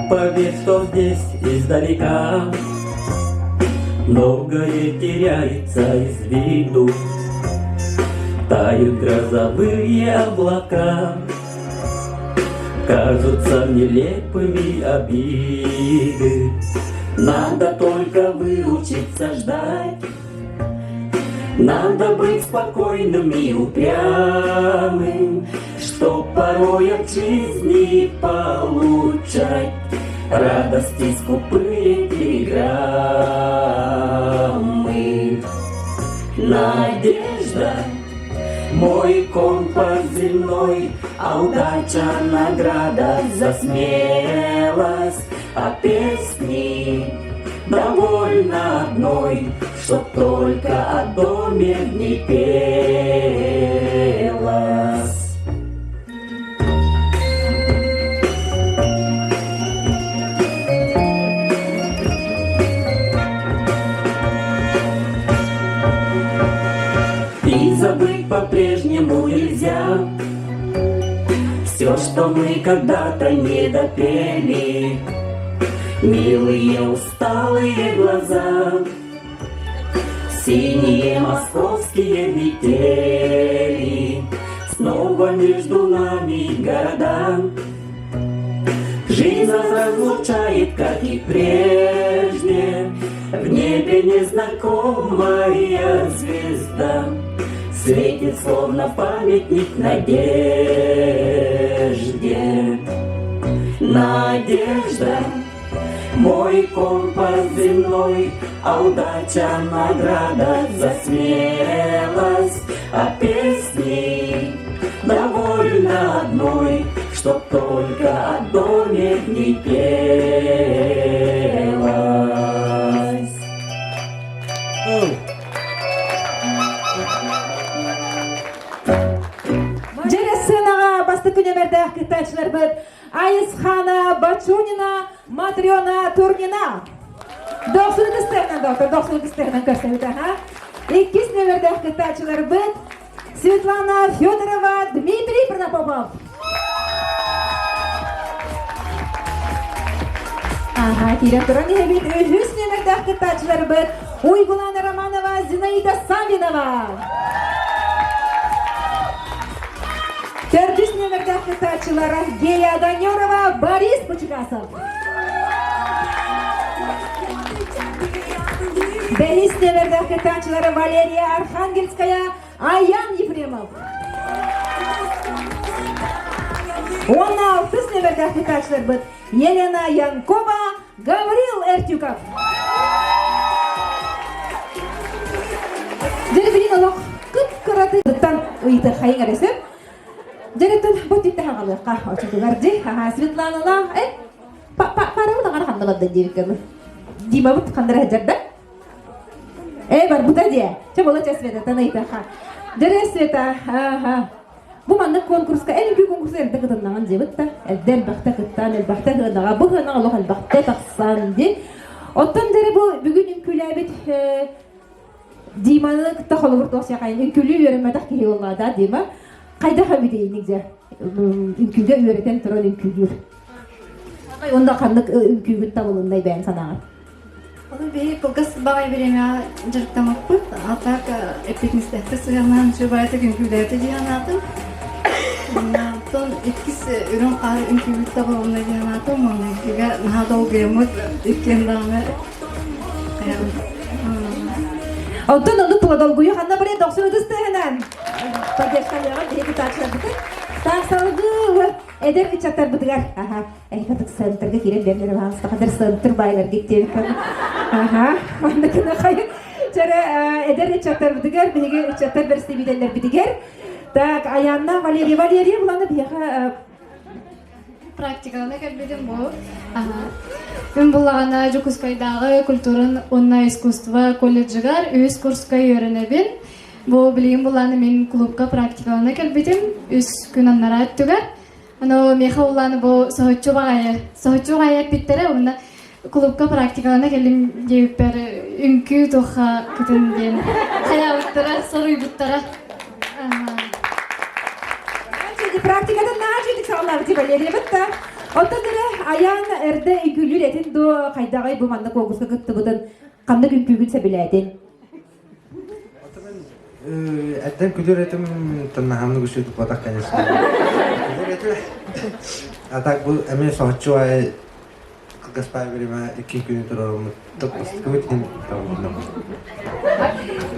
Поверь, что здесь издалека Многое теряется из виду, Тают грозовые облака, Кажутся нелепыми обиды. Надо только выучиться ждать, Надо быть спокойным и упрямым, Чтоб порой от жизни получать Радости скупые телеграммы. Надежда, мой компас земной, А удача награда за смелость, А песни довольно одной, Чтоб только о доме в ней пелось. И забыть по-прежнему нельзя Все, что мы когда-то не допели Милые усталые глаза Синие московские метели Снова между нами города Жизнь нас разлучает, как и прежде В небе незнакомая звезда Светит, словно памятник надежде. Надежда, мой компас земной, А удача награда за смелость, А песни довольно одной, Чтоб только о доме в ней пелось. Дьэрэ сценаҕа бастакы нүөмэрдээх кыттааччыларбыт Айысхана Бачунина, Матрена Турнина. Дохсун ытыстарынан, доктор, дохсун ытыстарынан көрсөбүт, аха. Иккис нүөмэрдээх кыттааччыларбыт Светлана Федорова, Дмитрий Протопопов. Ага, киирэн туран иһэбит үһүс нүөмэрдээх кыттааччыларбыт Уйгулана Романова, Зинаида Савинова. Төрдүс нүөмэрдээх кыттааччылар Гея Данерова, Борис Пучикасов. Бэһис нүөмэрдээх кыттааччылар Валерия Архангельская, Аян Ефремов. Уонна алтыс нүөмэрдээх кыттааччыларбыт Елена Янкова, Гаврил Эртюков. Дьэ, олох кып-кыратыттан ыйытыххайыҥ эрэ сөп. Дьэриттэн бу түттэ хаҕалыахха очутугар дьи. Аха, Светланалаах, э, парабыт аҕара ханна диэбиккэ Димабыт ханнара сылдьар Э, барбыта диэ. Чэ, була чэ, Светаттан ыйытыахха. Дьэрэ, Света, аха. Бу маннык конкурска эн үкүү конкурска эрдэ кытыннаҕын диэбит да, эрдэ элбэхтэ кыттан, элбэхтэ ыһыанаҕа, бу ыһыанаҕа олох элбэхтэ тахсан ди. Оттон дьэрэ бу бүгүн үҥкүүлээбит Диманы кытта холобур туох сиэхайын үҥкүүлүү үөрэммэтэх киһи буолла да Дима. Хайдах эбитийник дьэ үҥкүүгэ үөрэтэн туран үҥкүүлүүр. Онда ханнык үҥкүүгүт табылыннай бэйэн санааҕар? Ону биһи кылгас баҕайы бириэмэҕэ дьарыктаммыппыт. А так эппиэтинэстээхтик сыһыаннаһан үчүгэй баҕайытык үҥкүүлээтэ дии санаатым. Онтон иккис үрүҥ хаар үҥкүүбүт табылынна дии санаатым. Маҥнайгыга наһаа долгуйаммыт иккиэн даҕаны Онтон ону тула долгуйу ханна барыа дохсун ытыс тыаһынан поддержкалыаҕа биһиги кытааччыларбытын таах салгыы эдэр ыччаттарбытыгар аха Эйхатык центрга киирэн биэрдэр баҕастахадыр центр байларгыт диэбиккин. Аха, манна кынахай чара эдэр ыччаттарбытыгар, биһиги ыччаттар бэрэстэбиитэллэрбитигэр. Так, Аянна Валерия Валерия буланы биһиэхэ Практикалана кэлбитим бу. Мин буллаҕына Дьокуускайдааҕы культурын уонна искусство колледжыгар үһүс курска үөрэнэбин. Бу билигин буллааны мин клубка практикалана кэлбитим. Үс күн аннараа өттүгэр. Аны миэхэ улааны бу соһуччу баҕайы, соһуччу баҕайы эппиттэрэ уонна клубка практикалана кэллим диэбиппэр үҥкүү туохха кытын диэн хайаабыттара, соруйбуттара. Практикатын наһаа үчүгдүк саҕалаабыт Валерия бытта. Оттон эрэ айаан эрдэ үҥкүүлүүр этин дуо хайдаҕай бу манна куонкуруска кыттыбытын ханнык үҥкүүгүн сөбүлээтин? Эрдэн күлэр этим, тоннаһамны күшү туппатах, конечно. Күлэр этим. А так бу эмиэ соһуччу ай кылгас паа бирима икки күнү турарыммыт топпустукубут иһин табылынным.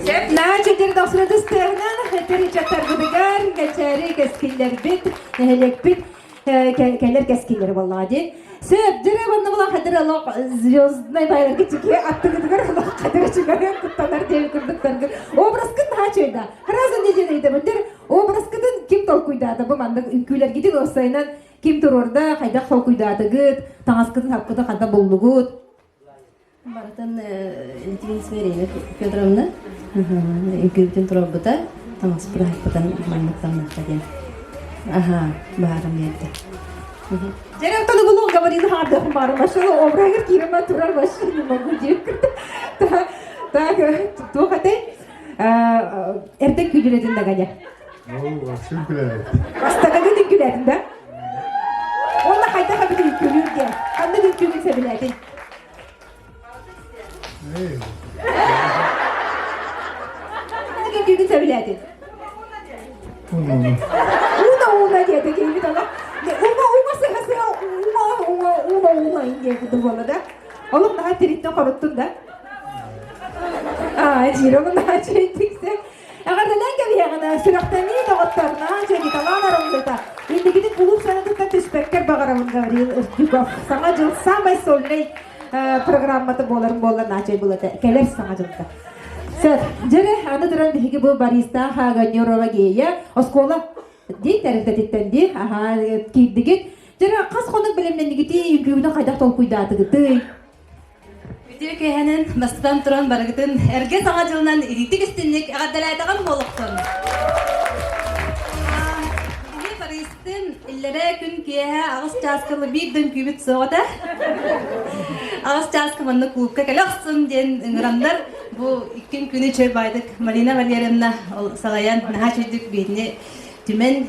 Сеп наа чөтер дохсуратыс тыаһынан этер ычаттарбытыгар кэчээри кэскиллэрбит, нэһилиэкпит кэлэр кэскиллэри буоллаҕа дии. Сөп, дьэрэ манна була хадыр олох звездный байларга чики аттыгытыгар олох хадыр чугарын куттанар диэн курдуктаргын. Образкын наһаа чөйда. Раза неделя ыйтабын. Дэр образкытын ким толкуйдаата бу маннык үҥкүүлэргитин уопсайынан ким туруорда, хайдах толкуйдаатыгыт, таҥаскытын хапкытын ханна буллугут? Барытын Литвинская Ирина Федоровна үҥкүүбүтүн туруорбута, таҥаспытын хаппытын маннык таҥныахха диэн. Аха, баарым биэрдэ. Дьэ, оттон булуҥ говорил хаардах баар машина обрагыр киирэмэ турар машина не могу диэн Так, туох этэй? Эрдэ күүлүрэтин даганя. Ну, вообще күлэр. Бастакыгын үҥкүүлээтин да? Онно хайдах эбит үҥкүүлүүр диэн? Ханнык үҥкүүгүн сөбүлээтиҥ? Ханнык үҥкүүгүн сөбүлээтиҥ? Уна уна диэтэ киһибит ала. Ума ума сыһа сыһа ума ума ума ума диэн курдук буолла да? Олох наһаа тириттэн хоруттун да? Аа, жиром наһаа үчүгэйдик Эҕэрдэлээн кэбиһэҕинэ, сүрэхтэнии доҕотторунаан Николай Арамлыта. Инникитин кулууп саҥатыттан түспэккэр баҕарабын Гаврил Устюгов. Саҥа дьыл самай сольнай программата буоларын буолла наачай булата кэлэр саҥа дьылга. Сөп. Дьэрэ, аны туран биһиги бу Бористаах Огонерова Гея оскуола дии тэрилтэтиттэн дии аха киирдигит. Дьэрэ, хас хонук бэлэмнэннигитий, үҥкүүгүнэн хайдах толкуйдаатыгытый? Үтүө киэһэнэн бастатан туран барыгытын эргэ саҥа дьылынан итиитик-истинник эҕэрдэлээтэҕим буолуохтун. Биһи Паристын иллэрээ күн киэһэ аҕыс чааска биир да үҥкүүбүт суох этэ. Аҕыс чааска манна кулуупка кэлэ охсун диэн ыҥыраннар бу иккин күнү чөй баайдык Марина Валерьевна салайан наһаа үчүгдүк биһини түмэн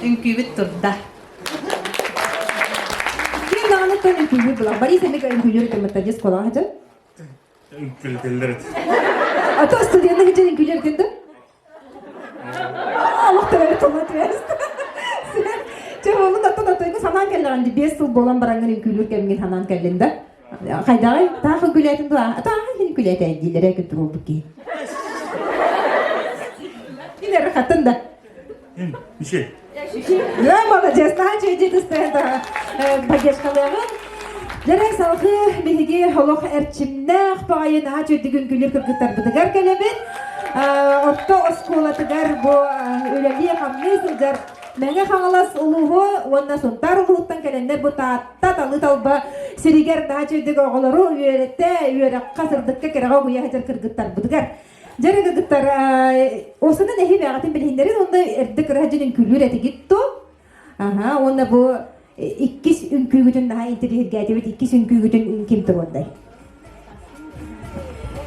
үҥкүүбүт турда. Ким даҕаны тон үҥкүүлүүр була. Борис эмиэ үҥкүүлүүр кэммэттэ дьэ школаҕа сылдьан. Үҥкүүлүүллэр эт. А то студенты сылдьан үҥкүүлүүр этин да? Олох төбөрү тула түһэс. Чэ, олун аттан атайгы санаан кэллэҕин ди 5 сыл буолан бараҥҥын үҥкүүлүүр кэмҥин санаан кэллин да? Хайдаҕай? Таах үҥкүүлээтин дуо? Таах үҥкүүлээтэ дииллэрэ күн туруорбут киһи. Кин эрэ хатын да. Мишель. Да, молодец, наһаа үчүгэйдик тыстыһан поддержкалыаҕын. Дьэрэ салгыы биһиги олох эрчимнээх баҕайы наһаа үчүгэйдик үҥкүүлүүр кыргыттарбытыгар кэлэбит. Орто оскуолатыгар бу үлэлии-хамныы сылдьар Мэҥэ Хаҥалас улууһу уонна Сунтаар улууһуттан кэлэннэр бу Таатта талыы-талба сиригэр наһаа үчүгэйдик оҕолору үөрэтэ, үөрэххэ, сырдыкка, кэрэҕэ угуйа сылдьар кыргыттарбытыгар Дьэ, кыргыттар, осынан эһи бэҕэтин билиһиннэрин уонна эрдэ кыра дьон үҥкүүлүүр этигит то. Аха, уонна бу иккис үҥкүүгүтүн наһаа интэриэһиргээтибит, иккис үҥкүүгүтүн ким туруордай?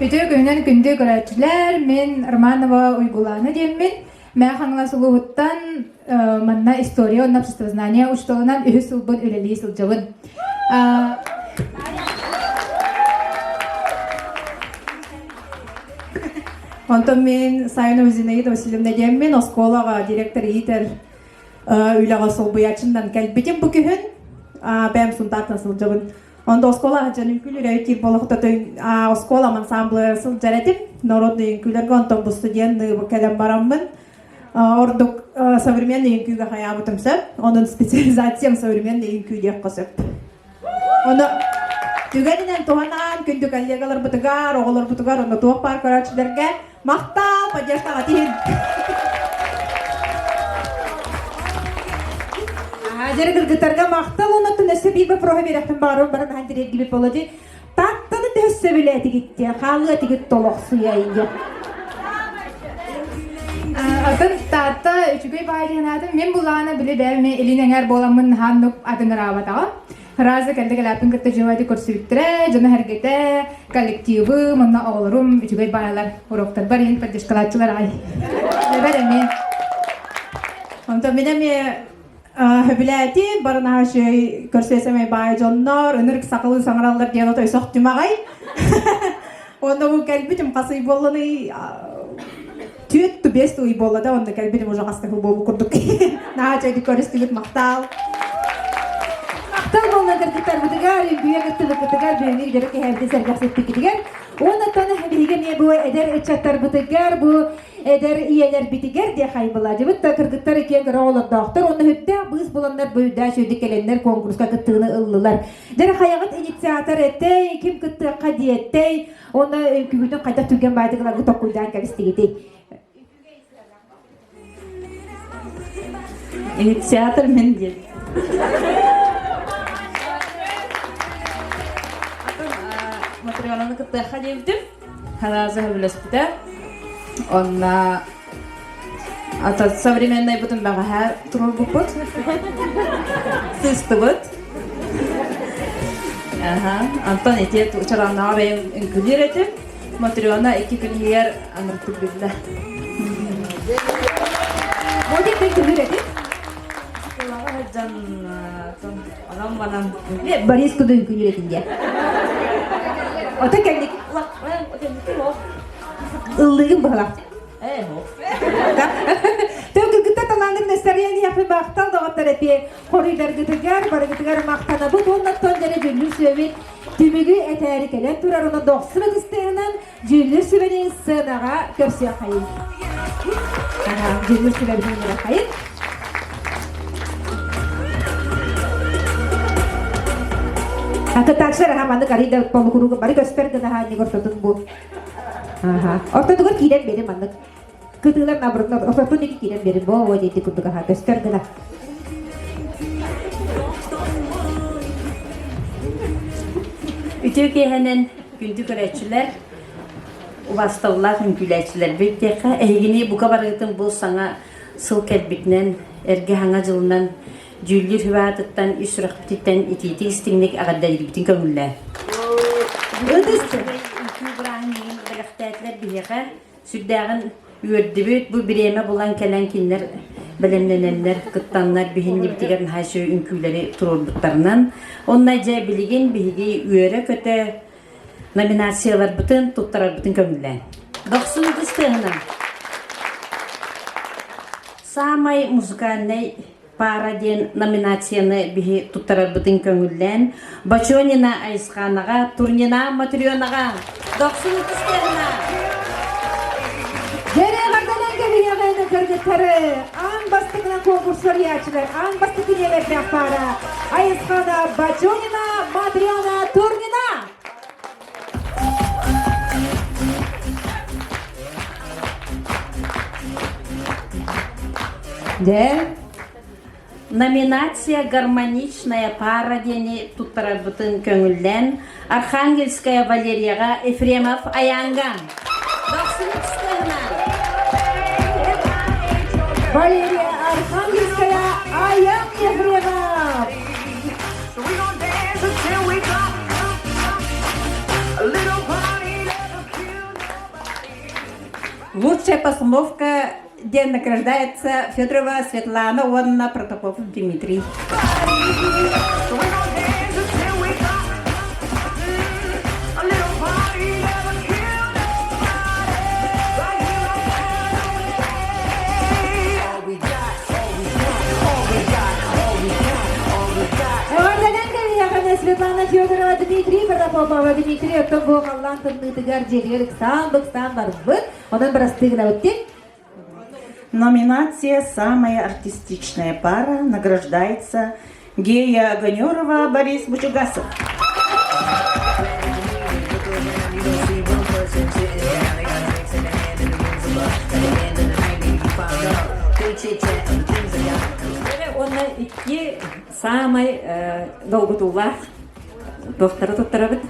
Үтүө күнүнэн күндү көрөөччүлэр, мин Романова Уйгулаана диэммин. Мээ Хаҥалас улууһуттан манна история уонна обществознание учууталынан үһүс сылбын үлэлии сылдьабын. Онтон мин Сайна Зинаида Васильевна диэммин оскуолаҕа директор иитэр үлэҕэ солбуйааччынан кэлбитим бу күһүн. Бэйэм Сунтаартан сылдьабын. Онто оскуола дьон үҥкүүлүүр өйдүүр болохтотун оскуола ансамблыгар сылдьар этим. Народный үҥкүүлэргэ онтон бу студенныы кэлэн бараммын ордук современный үҥкүүгэ хайаабытым сөп. Онон специализациям современный үҥкүү диэххэ сөп. Ону түгэнинэн туһанаан күндү коллегаларбытыгар, оҕолорбутугар, онно туох баар көрөөччүлэргэ махтал, поддержкаҕа тиһин. Дьэрэ кыргыттарга махтал оннуттан өссө биир бопроһу биэрэхпин баҕарабын баран ахан тириэргибит болоди. Тааттаны төһө сөбүлээтигит диэн хаалыа этигит толохсуйа ийэ. Атын Таатта үчүгэй баай диэн аатым. Мин булаана били бэйэм илин эҥэр буоламмын наһааннык атыҥыраабатаҕым. Разы кэлдэ кэлээппин кытта дьиэбэти көрсүбүттэрэ, дьоно сэргэтэ, коллективым, онно оҕолорум үчүгэй баайлар уроктарбар иһин поддержкалааччылар аҕай. Эбэр эмиэ. Онтон мин эмиэ. Хөбүлээтим, барынаһа үчүгэй көрсүөсэмэй баай дьоннор, ынырык сахалыы саҥараллар диэн отой сөхтүм аҕай. Онно бу кэлбитим хас ый буолланый түөрт бес ый буолла да онно кэлбитим уже хас да буолбут курдук. Наһаа үчүгэйдик көрүстүбүт махтал. Махтал буолла кыргыттарбытыгар, үҥкүүгэ кыттыбыккытыгар, бүгүҥҥү дьоро киэһэбитин сэргэхсиппиккитигэр. Уоннаттан биһиги эмиэ бу эдэр ыччаттарбытыгар, бу эдэр ийэлэрбитигэр диэ хайбыладьыбыт да кыргыттар иккиэн кыра оҕолордоохтор уонна сүрдээх быыс буланнар бу үрдээх үчүгэйдик кэлэннэр конкурска кыттыыны ыллылар. Дьэ хайаҕыт инициатор этэй, ким кыттыахха диэтэй, уонна үҥкүүгүтүн хайдах түргэн баайдык ыларгы токкуйдаан кэбистигитий? Инициатор мин диэн. Матрёнаны кыттыахха диэбитим. Хараза сөбүлэспитэ. Онно ата современнайбытын бэҕэһээ туруорбуппут. Сыыстыбыт. Аха. Антон ити чараннаҕа бэйэм үҥкүүлүүр этим. Матрена икки күн иһигэр аныртык биллэ. Модик мен түһүр этим. Кулаҕа сылдьан онон манан Борис куду үҥкүүлүүр этин диye. Ото кэнник ыллыгын быһалах. Төгүгүттэ талаанын нэстэриэн яхы махтал доҕоттор эпиэ хоруйдаргытыгар барыгытыгар махтанабыт уонна тон дьэрэ дьүллүр сүөбүт түмүгү этээри кэлэн турар уонна дохсун ытыстыһынан дьүүллүүр сүбэни сценаҕа көрсүөххэйин. Дьүүллүүр сүбэбитин ыҥырыаххайын. Кытааччылар аха маннык арый да болукуругу бары көстөр гына хаанньык ортотун бу. Аха. Ортотугар киирэн берин маннык. Кытыылар наоборот ортотун ики киирэн берин бо о диэти курдук аха көстөр гына. Үтүө киэһэнэн күндү көрөөччүлэр, убаастабыллаах үҥкүүлээччилэрбит диэххэ, эһигини бука барыгытын бу саҥа сыл кэлбитинэн, эргэ саҥа дьылынан дьүүллүүр сүбэ аатыттан ис сүрэхпититтэн итиитик истиҥник эҕэрдэлиирбитин көҥүллээ. Үҥкүү бырааһынньыгын бэлэхтээтилэр биһиэхэ сүрдээҕин үөрдүбүт. Бу бириэмэ булан кэлэн кинилэр бэлэмнэнэннэр, кыттаннар биһиннибитигэр наһаа үчүгэй үҥкүүлэри туруорбуттарынан. Онно дьэ билигин биһиги үөрэ-көтө номинацияларбытын туттарарбытын көҥүллээн. Дохсун ытыс тыаһынан. Саамай музыкальнай пара диэн номинацияны биһи туттарарбытын көҥүллээн Бочонина Айысхаанаҕа, Турнина Матрёнаҕа дохсун ытыс тыаһына! Дьэрэ эҕэрдэлээн кэбиһиэҕин кыргыттары аан бастакынан конкурс суруйааччылар аан бастакы ийэлэрдээх паара Айысхаана Бочонина, Матрена Турнина! Дьэ, номинация «Гармоничная пара» диэни туттарарбытын көҥүллээн Архангельская Валерияҕа Ефремов Аянга. Валерия Архангельская, Аян Ефремов! Лучшая постановка, где награждается Федорова Светлана уонна Протопопов Дмитрий. Эҕэрдэлээн кэлиэххинэ Светлана Федорова, Дмитрий Протопопова, Дмитрий оттон бу халлаан тымныытыгар дьиэтигэр ыксаан-быксаан барбыт. Онон бырастыы гынабыт Номинация «Самая артистичная пара» награждается Гея Огонерова, Борис Бучугасов. Уонна икки саамай долгутуулаах туохтары туттарабыт.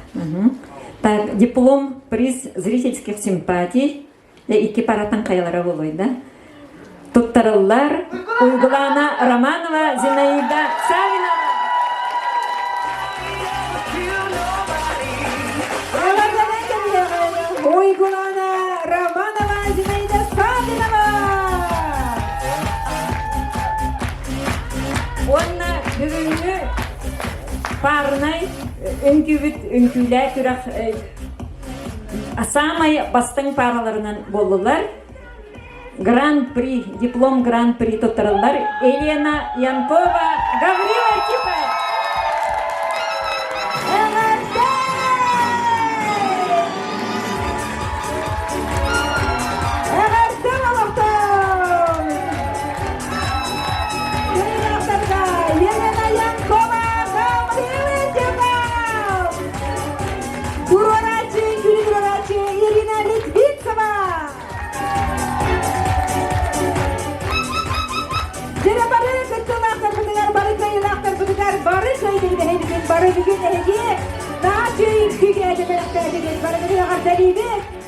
Так, диплом приз зрительских симпатий икки параттан хайалара буолуой да туттарыллар Уйгулана Романова, Зинаида Савинова. Уйгулана Романова, Зинаида Савинова! Парнай үҥкүүбүт үҥкүүлээ күрэх саамай бастыҥ параларынан буоллулар. Гран-при, диплом гран-при туттарыллар Елена Янкова, Гаврил Архипов. Эҕэрдэ олохтон! Елена Янкова, Гаврил Архипов! Туруорааччы, күнү туруорааччы Ирина Литвинцева! Дьэрэ бары кыттыылаахтарбытыгар, бары кыайыылаахтарбытыгар, бары кыайдыгыт эһигин, бары бүгүн эһиги наһаа үчүгэй үҥкүүгэ бэлэхтээтигит, барыгытын эҕэрдэлиибит!